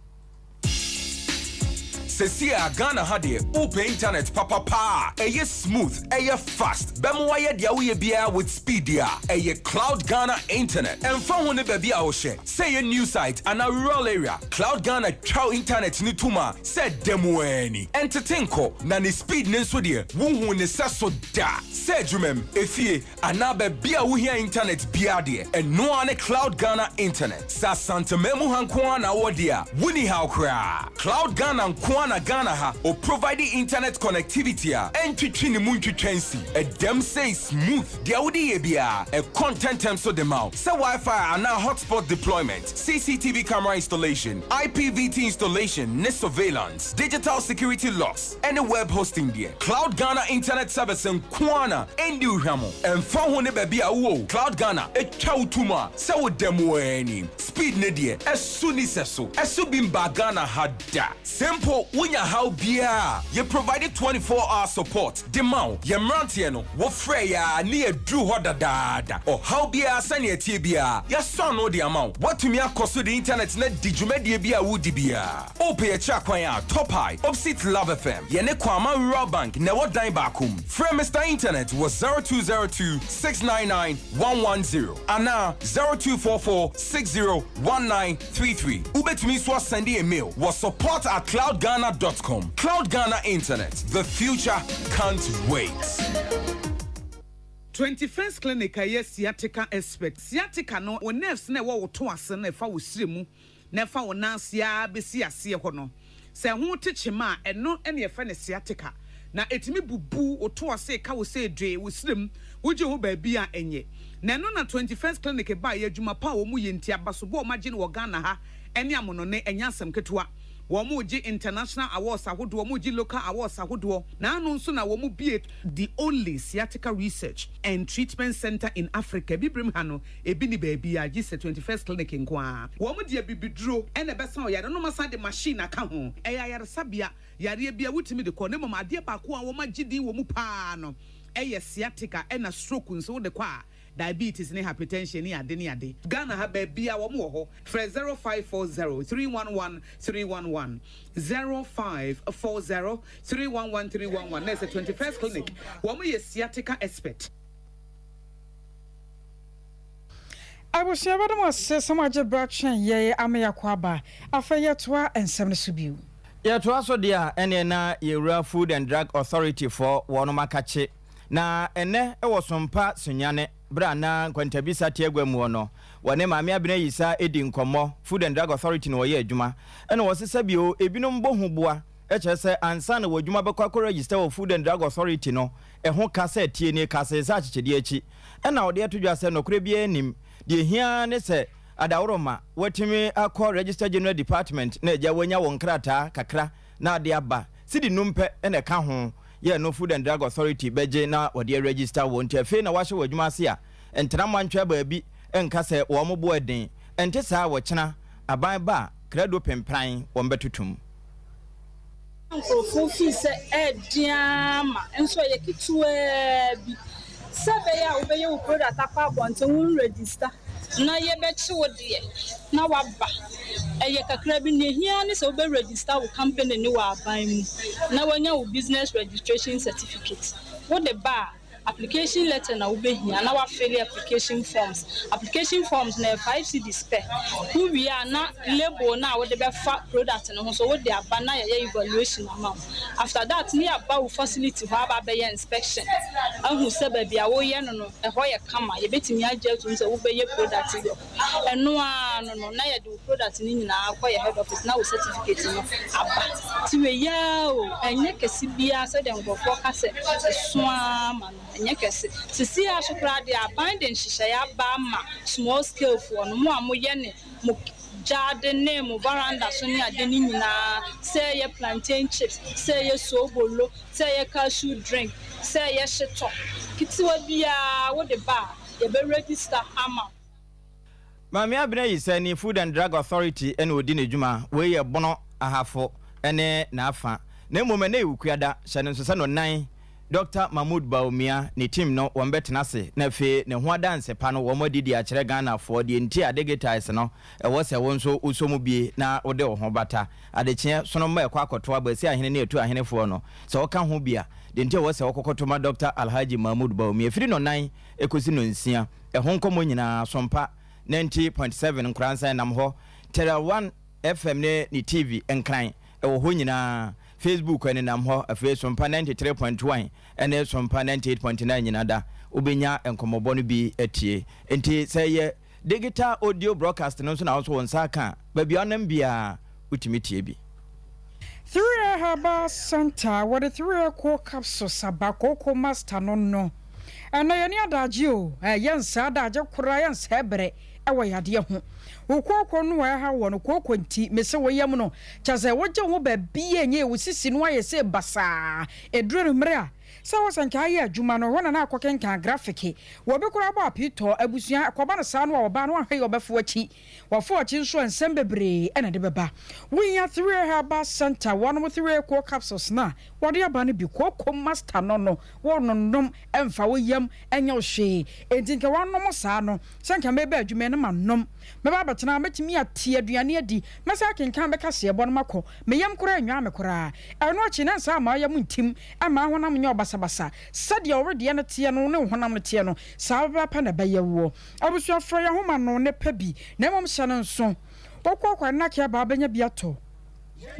Sesie a Ghana ha deɛ wopɛ internet papa paa a ɛyɛ smooth, ɛyɛ fast, bɛma wayɛ deɛ woyɛ biara with speed deɛ a, ɛyɛ Cloud Ghana Internet. Ɛmfa ho ne baabi a wohyɛ, sɛ ɛyɛ new site anaa rural area, Cloud Ghana twa wo internet no tom a sɛ da mu ara ni. Ɛntete nkɔ, na ne speed no nso deɛ wonhuu ne sɛso da. Sɛ adwumam, efie, Anaa baabi a wohia intanɛt biara deɛ, ɛno ara ne Cloud Ghana Internet. Sɛ Asanteman mu ha nko ara na wowɔ deɛ a, wonni haw koraa. Cloud Ghana nko ara na Ghana ha ɔprovide internet connectivity a ɛntwetwe ne mu ntwitwa nsi. Ɛdam sei smooth, deɛ wode yɛ biara, ɛkɔ ntɛntɛm so de ma wo. Sɛ Wi-Fi anaa hotspot deployment, CCTV camera installation, IPVT installation ne surveillance, digital security locks, ne web hosting deɛ, Cloud Ghana Internet Service nko ara na ɛndi wo hwammɔ. Ɛmfa ho ne baabi a wowɔ o, Cloud Ghana twa wo tom a sɛ woda mu ara ni. Speed no deɛ, ɛso nni sɛso. Ɛso bi mbaa Ghana ha da. Sɛ mpo wonya haw biara a, yɛ provide 24 hour support de ma wo. Yɛn mmeranteɛ no, wofrɛ yɛn a ne yɛaduru hɔ dadaada. Ɔhaw biara sɛnea ɛteɛ biara, yɛasɔ ano de ama wo. Woatumi akɔ so de internet no adi dwumadie bi a woredi biara. Wopɛ yɛn kyerɛ kwan a, Top High, opposite Love FM, yɛne Kwama Rural Bank na ɛwɔ dan baako mu. Frɛ Mister Internet wɔ 0202 699 110 anaa 0244 60 1933. Wobɛtumi nso asɛnde yɛn mail wɔ support at cloudghana dot com. Cloud Ghana Internet, the future can't wait. 21st Clinic a ɛyɛ sciatica expert. Sciatica no, wo nerves no a ɛwɔ wo to ase no a ɛfa wo srɛ mu na ɛfa wo nan ase ara bɛsi aseɛ hɔ no, sɛ ɛho te kyema a, ɛno na yɛfrɛ no sciatica. Na ɛtumi bubu wo to ase, ka wo sɛ dwee, wo serem, wogye ho baabi a ɛnyɛ. Na ɛno na 21st Clinic baeɛ, adwuma pa a wɔyɛ nti, abasobɔ a wɔagye no wɔ Ghana ha ne amonɔne, ɛnyɛ asɛm ketewa. Wɔregye international awards ahodoɔ, wɔregye local awards ahodoɔ. N'ano nso na wɔbue the only sciatica research and treatment centre in Africa. Abibirem ha no, ebi nni baabiara gye sɛ 21st Clinic nko ara. Wɔde abibiduro na ɛbɛsa ɔyare no na wɔasan de machine aka ho. Ɛyɛ ayaresabea, yareɛ biara wotumi de kɔ na mmom adeɛ baako a wɔagye din wɔ mu pa ara no yɛ sciatica ɛna stroke nso wode kɔ a diabetes ne hypertension ne ade ne ade. Ghana ha baabiara wɔn wɔ hɔ. Frɛ 0540 311 311, 0540 311 311 na ɛsɛ 21st Clinic. Wɔn yɛ sciatica expert. Abusua bɛda mo ase sɛ moagye berɛ atwɛn yɛn ama yɛakɔ aba. Afei yɛtoa nsɛm no so bio. Yɛtoa so deɛ a, ɛneɛ na yɛwura Food and Drug Authority foɔ wɔnom akakye. Na ɛnnɛ wɔ Sompa Sunyani, berɛ a na Nkwantabisa te agua muɔ no, wɔne Maame Abena Ayisa di nkɔmmɔ, Food and Drug Authority na wɔyɛ adwuma, ɛna wɔse sɛbio ebinom bɔ huboa, kyerɛ sɛ ansa na w'adwuma bɛkɔ akɔ register wɔ Food and Drug Authority no, ɛho ka sɛ tie nie ka see sɛ akyekyedeɛ akyi. Ɛna ɔde ato dwa sɛ nɔkorɛ biara nnim, deɛ ɛhia ara ne sɛ adaworoma woatumi akɔ Register General Department na agya woanya wo nkrataa kakra na ade aba. Cedi num pɛ na ɛka ho yɛ no Food and Drug Authority bɛgye na wɔde aregister wo nti afei na woahyɛ w'adwuma ase a, ntena mmoantwea baabi nka sɛ wɔn bo ɛden. Ɛnte saa a wɔkyena aban ba a, krado pempran wɔn bɛtotom. Nkurɔfoɔ fii sɛ ɛyɛ den ara ma nso ɛyɛ ketewaa bi. Sɛ ɛbɛyɛ a wobɛyɛ wo product akɔ abɔnten wo nregister na yɛbɛkye wo deɛ na waba. Ɛyɛ kakra bi. Nea ɛhia ara ne sɛ wobɛ register wo company no wɔ aban mu na woanya wo business registration certificate. Wode ba a, Application letter na wobɛhia na woafille application forms. Application forms no ɛyɛ $5 pɛ. Wowie a na label no a wode bɛfa product no ho nso wode aba na yɛayɛ evaluation ama wo. After that na yɛaba wo facility hɔ aba abɛyɛ inspection ahu sɛ baabi a woyɛ no no ɛhɔ yɛ kama, yɛbɛtumi agye atom sɛ wobɛyɛ product yi wɔ hɔ. Ɛno ara no no, na yɛde wo product no nyinaa kɔ yɛ head office na wo certificate no aba. Nti wei ara o, ɛnyɛ kɛse biara sɛdeɛ nkurɔfoɔ ka sɛ ɛso ara ma no, ɛnyɛ kɛse. Seesei ara nso koraa deɛ, aban de nhyehyɛeɛ aba ama small scale foɔ no, mo a moyɛ ne mo gyaade ne mo veranda so ne ade no nyinaa, sɛ ɛyɛ plantain chips, sɛ ɛyɛ soobolo, sɛ ɛyɛ cashew drink, sɛ ɛyɛ hyetɔ, ketewa biara wode ba a, yɛbɛ register ama wo. Maame Abena Yisa ni Food and Drug Authority na ɔdi ne dwuma. Wei yɛ Bono, Ahafo ne n'afa. Na mmom ɛnnɛ yɛ Wukuada, hyɛ no nso sɛ nnɔnnan Dɔkta Mahmood Bawumia ne team no wɔn bɛtena ase na afei ne ho adanse pa no wɔn adi de akyerɛ Ghanafoɔ deɛ nti a digitize no ɛwɔ sɛ wo nso wosɔ mu bie na wode wo ho bata. Adekyeɛ sono mma ɛkɔ akɔto aba asi ahene ne atu ahenefoɔ no sɛ woka ho bi a deɛ nti a ɛwɔ sɛ wokɔkɔto ma Dɔkta Alhaji Mahmood Bawumia firi nnɔnnan kɔsi nnɔnsia. Ɛho nkɔmmɔ nyinaa, Sompa 90.7 Nkoransan nam hɔ, Terra One FM ne ne TV Nkran ɛwɔ hɔ nyinaa, Facebook ɛnenam hɔ, afei Sompa 93.1 ne Sompa 98.9 nyina da wobɛnya nkɔmmɔbɔ no bi atie. Enti sɛ ɛyɛ digital audio broadcast no nso na wo nso wo nsa aka a, baabi a wonam biara wotumi tie bi. Three Herbal Centre, wɔde Three Cool Capsules aba Kooko Master no no. Ɛnnɛ yɛne adagye o, yɛnsɛe adagye koraa, yɛnsɛe bere wɔ yadeɛ ho. Wo kooko no a ɛha woɔ no, kooko nti, mese wo yam no, kyerɛ sɛ wogye wo ho baabi a ɛnyɛ wo sisi no ayɛ sɛ basaa. Ɛduru anwummere a, sɛ wɔ sɛ nka ayɛ adwuma no, ɛhɔ na na akɔkenkan grafike. Wɔ obi koraa bɔ apiitɔ, abusua, ɛkɔba no saa no a ɔbaa no anhwɛ yie ɔbɛfo akyi. Wɔfo akyi nso a nsɛm bebree na ɛde bɛba. Wohia Three Herbal Centre, wɔnom Three Cool Capsules no a wɔde aba no bi. Kooko Master no no, wononom ɛmfa wo yam nyɛ wo hwee. Enti nka woanom saa no, sɛ nka meba adwuma yi na manom. Mɛba abɛtena ha, mɛtumi ate aduane adi, mɛsan akenkan me kaseɛbɔ no makɔ. Me yam koraa nnwaa me koraa. Ɛno akyi na nsa amma wo yam ntim, ɛmma wo honam nyɛ wo basabasa. Sɛdeɛ wo wedeɛ no teɛ no ne wo honam no teɛ no, saa pɛpɛɛpɛ na ɛbɛyɛ woɔ. Abusua frɛ yɛn nhoma no ne pɛ bi na mmom hyɛ no nso. Wokɔ kwan na Keaba bɛnya bi atɔ.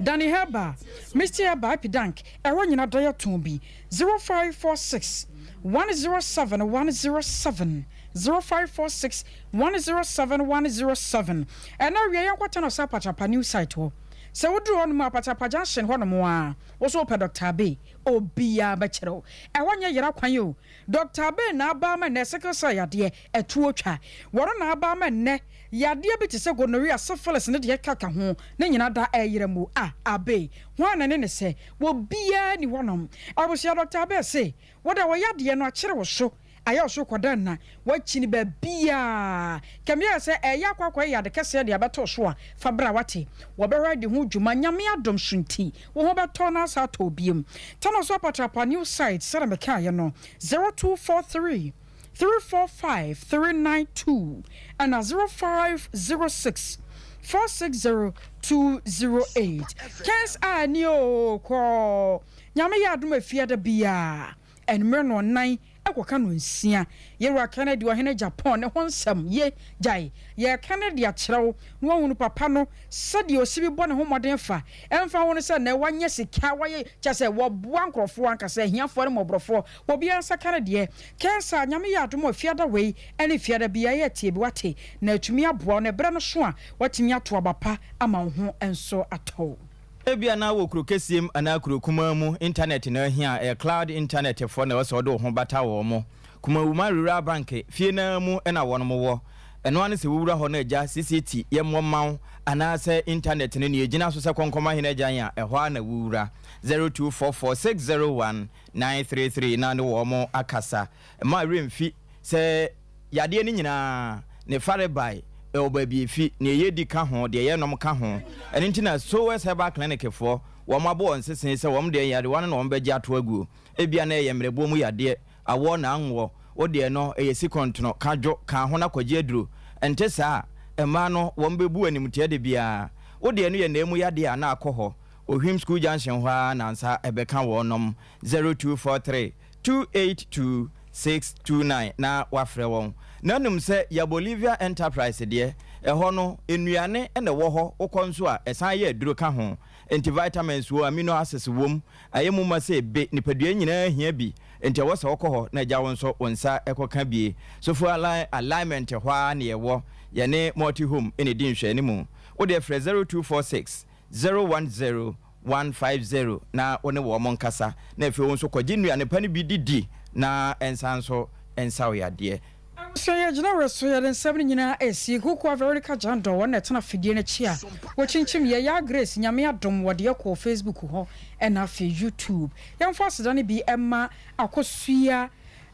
Danny Herbal, Misty Herbal, Epidank, ɛhɔ nyina da yɛtɔn bi. 0546 107 107 0546 107 107 Ɛnɛ awia yɛnkɔ Tano Sa Apatrapa new site hɔ. Sɛ woduru hɔnom a, Apatrapa Junction hɔnom a, wo nso wopɛ Doctor Abbey, obiara bɛkyerɛ wo. Ɛhɔ nyɛ yera kwan o. Doctor Abbey na aba ama nnɛ sickle cell yadeɛ, atuo twa. Wɔno na aba ama nnɛ yadeɛ bi te sɛ gonorrhea, syphilis ne deɛ ɛkeka ho ne nyinaa da ɛreyera mu. Ah, Abbey, hwan na ne ne sɛ? Obiara nni hɔnom. Abusua, Doctor Abbey se, wo deɛ wo yadeɛ no akyere wo so. Ayɛ wo so kɔda nna, woakyini baabiara. Kame ayɛ sɛ ɛreyɛ akɔ akɔyɛ ade kɛseɛ de abɛto wo so a, fa bra wate. Wɔbɛhwɛ adi ho dwuma, Nyame adom so nti, wo ho bɛtɔ na asan atɔ wo biom. Tano so apatrapa new site sɛdeɛ mekaeɛ no, 0243 345 392 ɛna 0506 460 208. Kens a ni oo kɔɔ Nyame yɛ adom a fiada biara Anwummerɛ nnɔnnan kɔka nnɔnsia. Yɛwura Kennedy ɔhene Japan ne ho nsɛm ye gyae. Yɛreka no de akyerɛ wo na woahunu papa no sɛdeɛ ɔsi bi bɔ ne ho mmɔden fa. Ɛmfa ho no sɛ nnɛ wanya sika, wayɛ, kyerɛ sɛ wɔboa nkorɔfoɔ ankasa, ahiafoɔ ne mmɔborɔfoɔ, obiara nsa ka ne deɛ. Kɛnsa, Nyame yɛ adom a Fiada wei ne Fiada biara yɛ tie bi wate, na atumi aboa wo na ɛberɛ no so a woatumi ato aba pa ama wo ho nso atɔ wo. Ebia na wɔ kuro kɛseɛ mu anaa kuro kumaa mu intanɛt na ahia a, ɛyɛ cloud intanɛt foɔ na ɛwɔ sɛ wode wo ho bata wɔn. Kumawuma Rural Bank fie no ara mu na wɔnom wɔ. Ɛno ara ne sɛ wowura hɔ na agya CCT yɛ mmɔ mma wo anaa sɛ intanɛt no nea ɛgyina so sɛ kɔnkɔma hene agyan a, ɛhɔ ara na wowura. 0244601933 na ne wɔn akasa. Mma werɛ mfi sɛ yadeɛ no nyinaa, ne farebae wɔ baabi ɛfi, deɛ yɛdi ka ho, deɛ yɛnom ka ho. Ɛno nti na Sowes Herbal Clinic foɔ, wɔn abɔ wɔn sese sɛ wɔn deɛ nyarewa no na wɔn bɛgye ato aguo. Ebia na ɛyɛ mmerɛboɔ mu yadeɛ, awɔ na anwoɔ, wo deɛ no ɛyɛ sikɔntono, ka dwo, ka ho na kɔgye aduro. Ɛnte saa a, mmaa no wɔn bɛbu animtia da biara. Wo deɛ no yɛ nna mu yadeɛ a na akɔ hɔ, Ohwim School Junction hɔ ara na nsa ɛbɛka wɔnom. 0243 282 629 na woafrɛ wɔn. Na nim sɛ yɛ Bolivia Enterprise deɛ, ɛhɔ no, nnuane na ɛwɔ hɔ, wokɔ nso a, ɛsan yɛ aduro ka ho. Enti vitamins wɔ, amino acids wom, ayɛ mu ma sɛ ebe, nipadua nyinaa hia bi, enti ɛwɔ sɛ wokɔ hɔ na agya wo nso wo nsa kɔka bie. Sofo Alignment hɔ ara na yɛwɔ, yɛne Multi Home na ɛdi nhwɛanimu. Wo deɛ frɛ 0246 010 150 na wo ne wɔn nkasa, na afei wo nso kɔgye nnuane pa no bi didi na ɛnsan nso nsa wo yadeɛ. Abusua yi agyina werɛ so yɛde nsɛm no nyinaa resi. Kukuwa Veronica Jandor wɔn na ɛtena afidie no akyi a wɔkyinkyim yɛ. Yaa Grace Nyame adom wɔde yɛ kɔɔ Facebook hɔ ɛna afei YouTube. Yɛmfa aseda no bi mma Akosua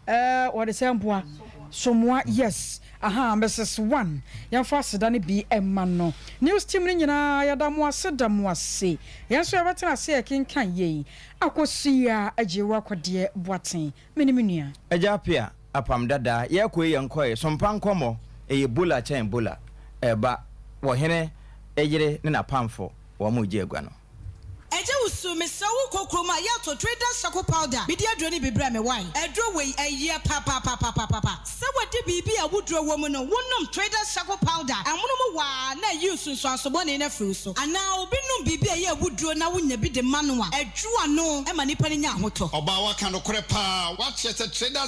Eh wɔde sɛ mpoa somoa yes ahaa Mrs one yɛnfa aseda no bi mma no news team no nyinaa yɛda mo ase da mo ase yɛn nso yɛbɛtena ase ɛkenkan yei Akosua Agyewa Kɔdeɛ Boateng me ne me nua. Agya Apia, Apam Dada, yɛkɔ yi yɛnkɔe, Sompa nkɔmmɔ, ɛyɛ Bola kyɛn Bola, ɛba, Ɔhene yere ne n'apamfo, wɔn regye agua no. Agya Wusu, mesrɛ wo kɔ kurom a yɛ tɔ Trader Shako powder mede aduro no bi brɛ me wai. Aduro wei ɛyɛ papapapapapa. Sɛ wadi biribi a awuduro wɔ mu no, wo nom Trader Shako powder amono mu waa na ayi nsunsuanso bɔne no afiri wo so. Anaa obi nom biribi a ɛyɛ awuduro na wo nya bi de ma no a, ɛdwo ano ma nipa no nya ahotɔ. Ɔbaa waka nokorɛ paa wakyerɛ sɛ traders.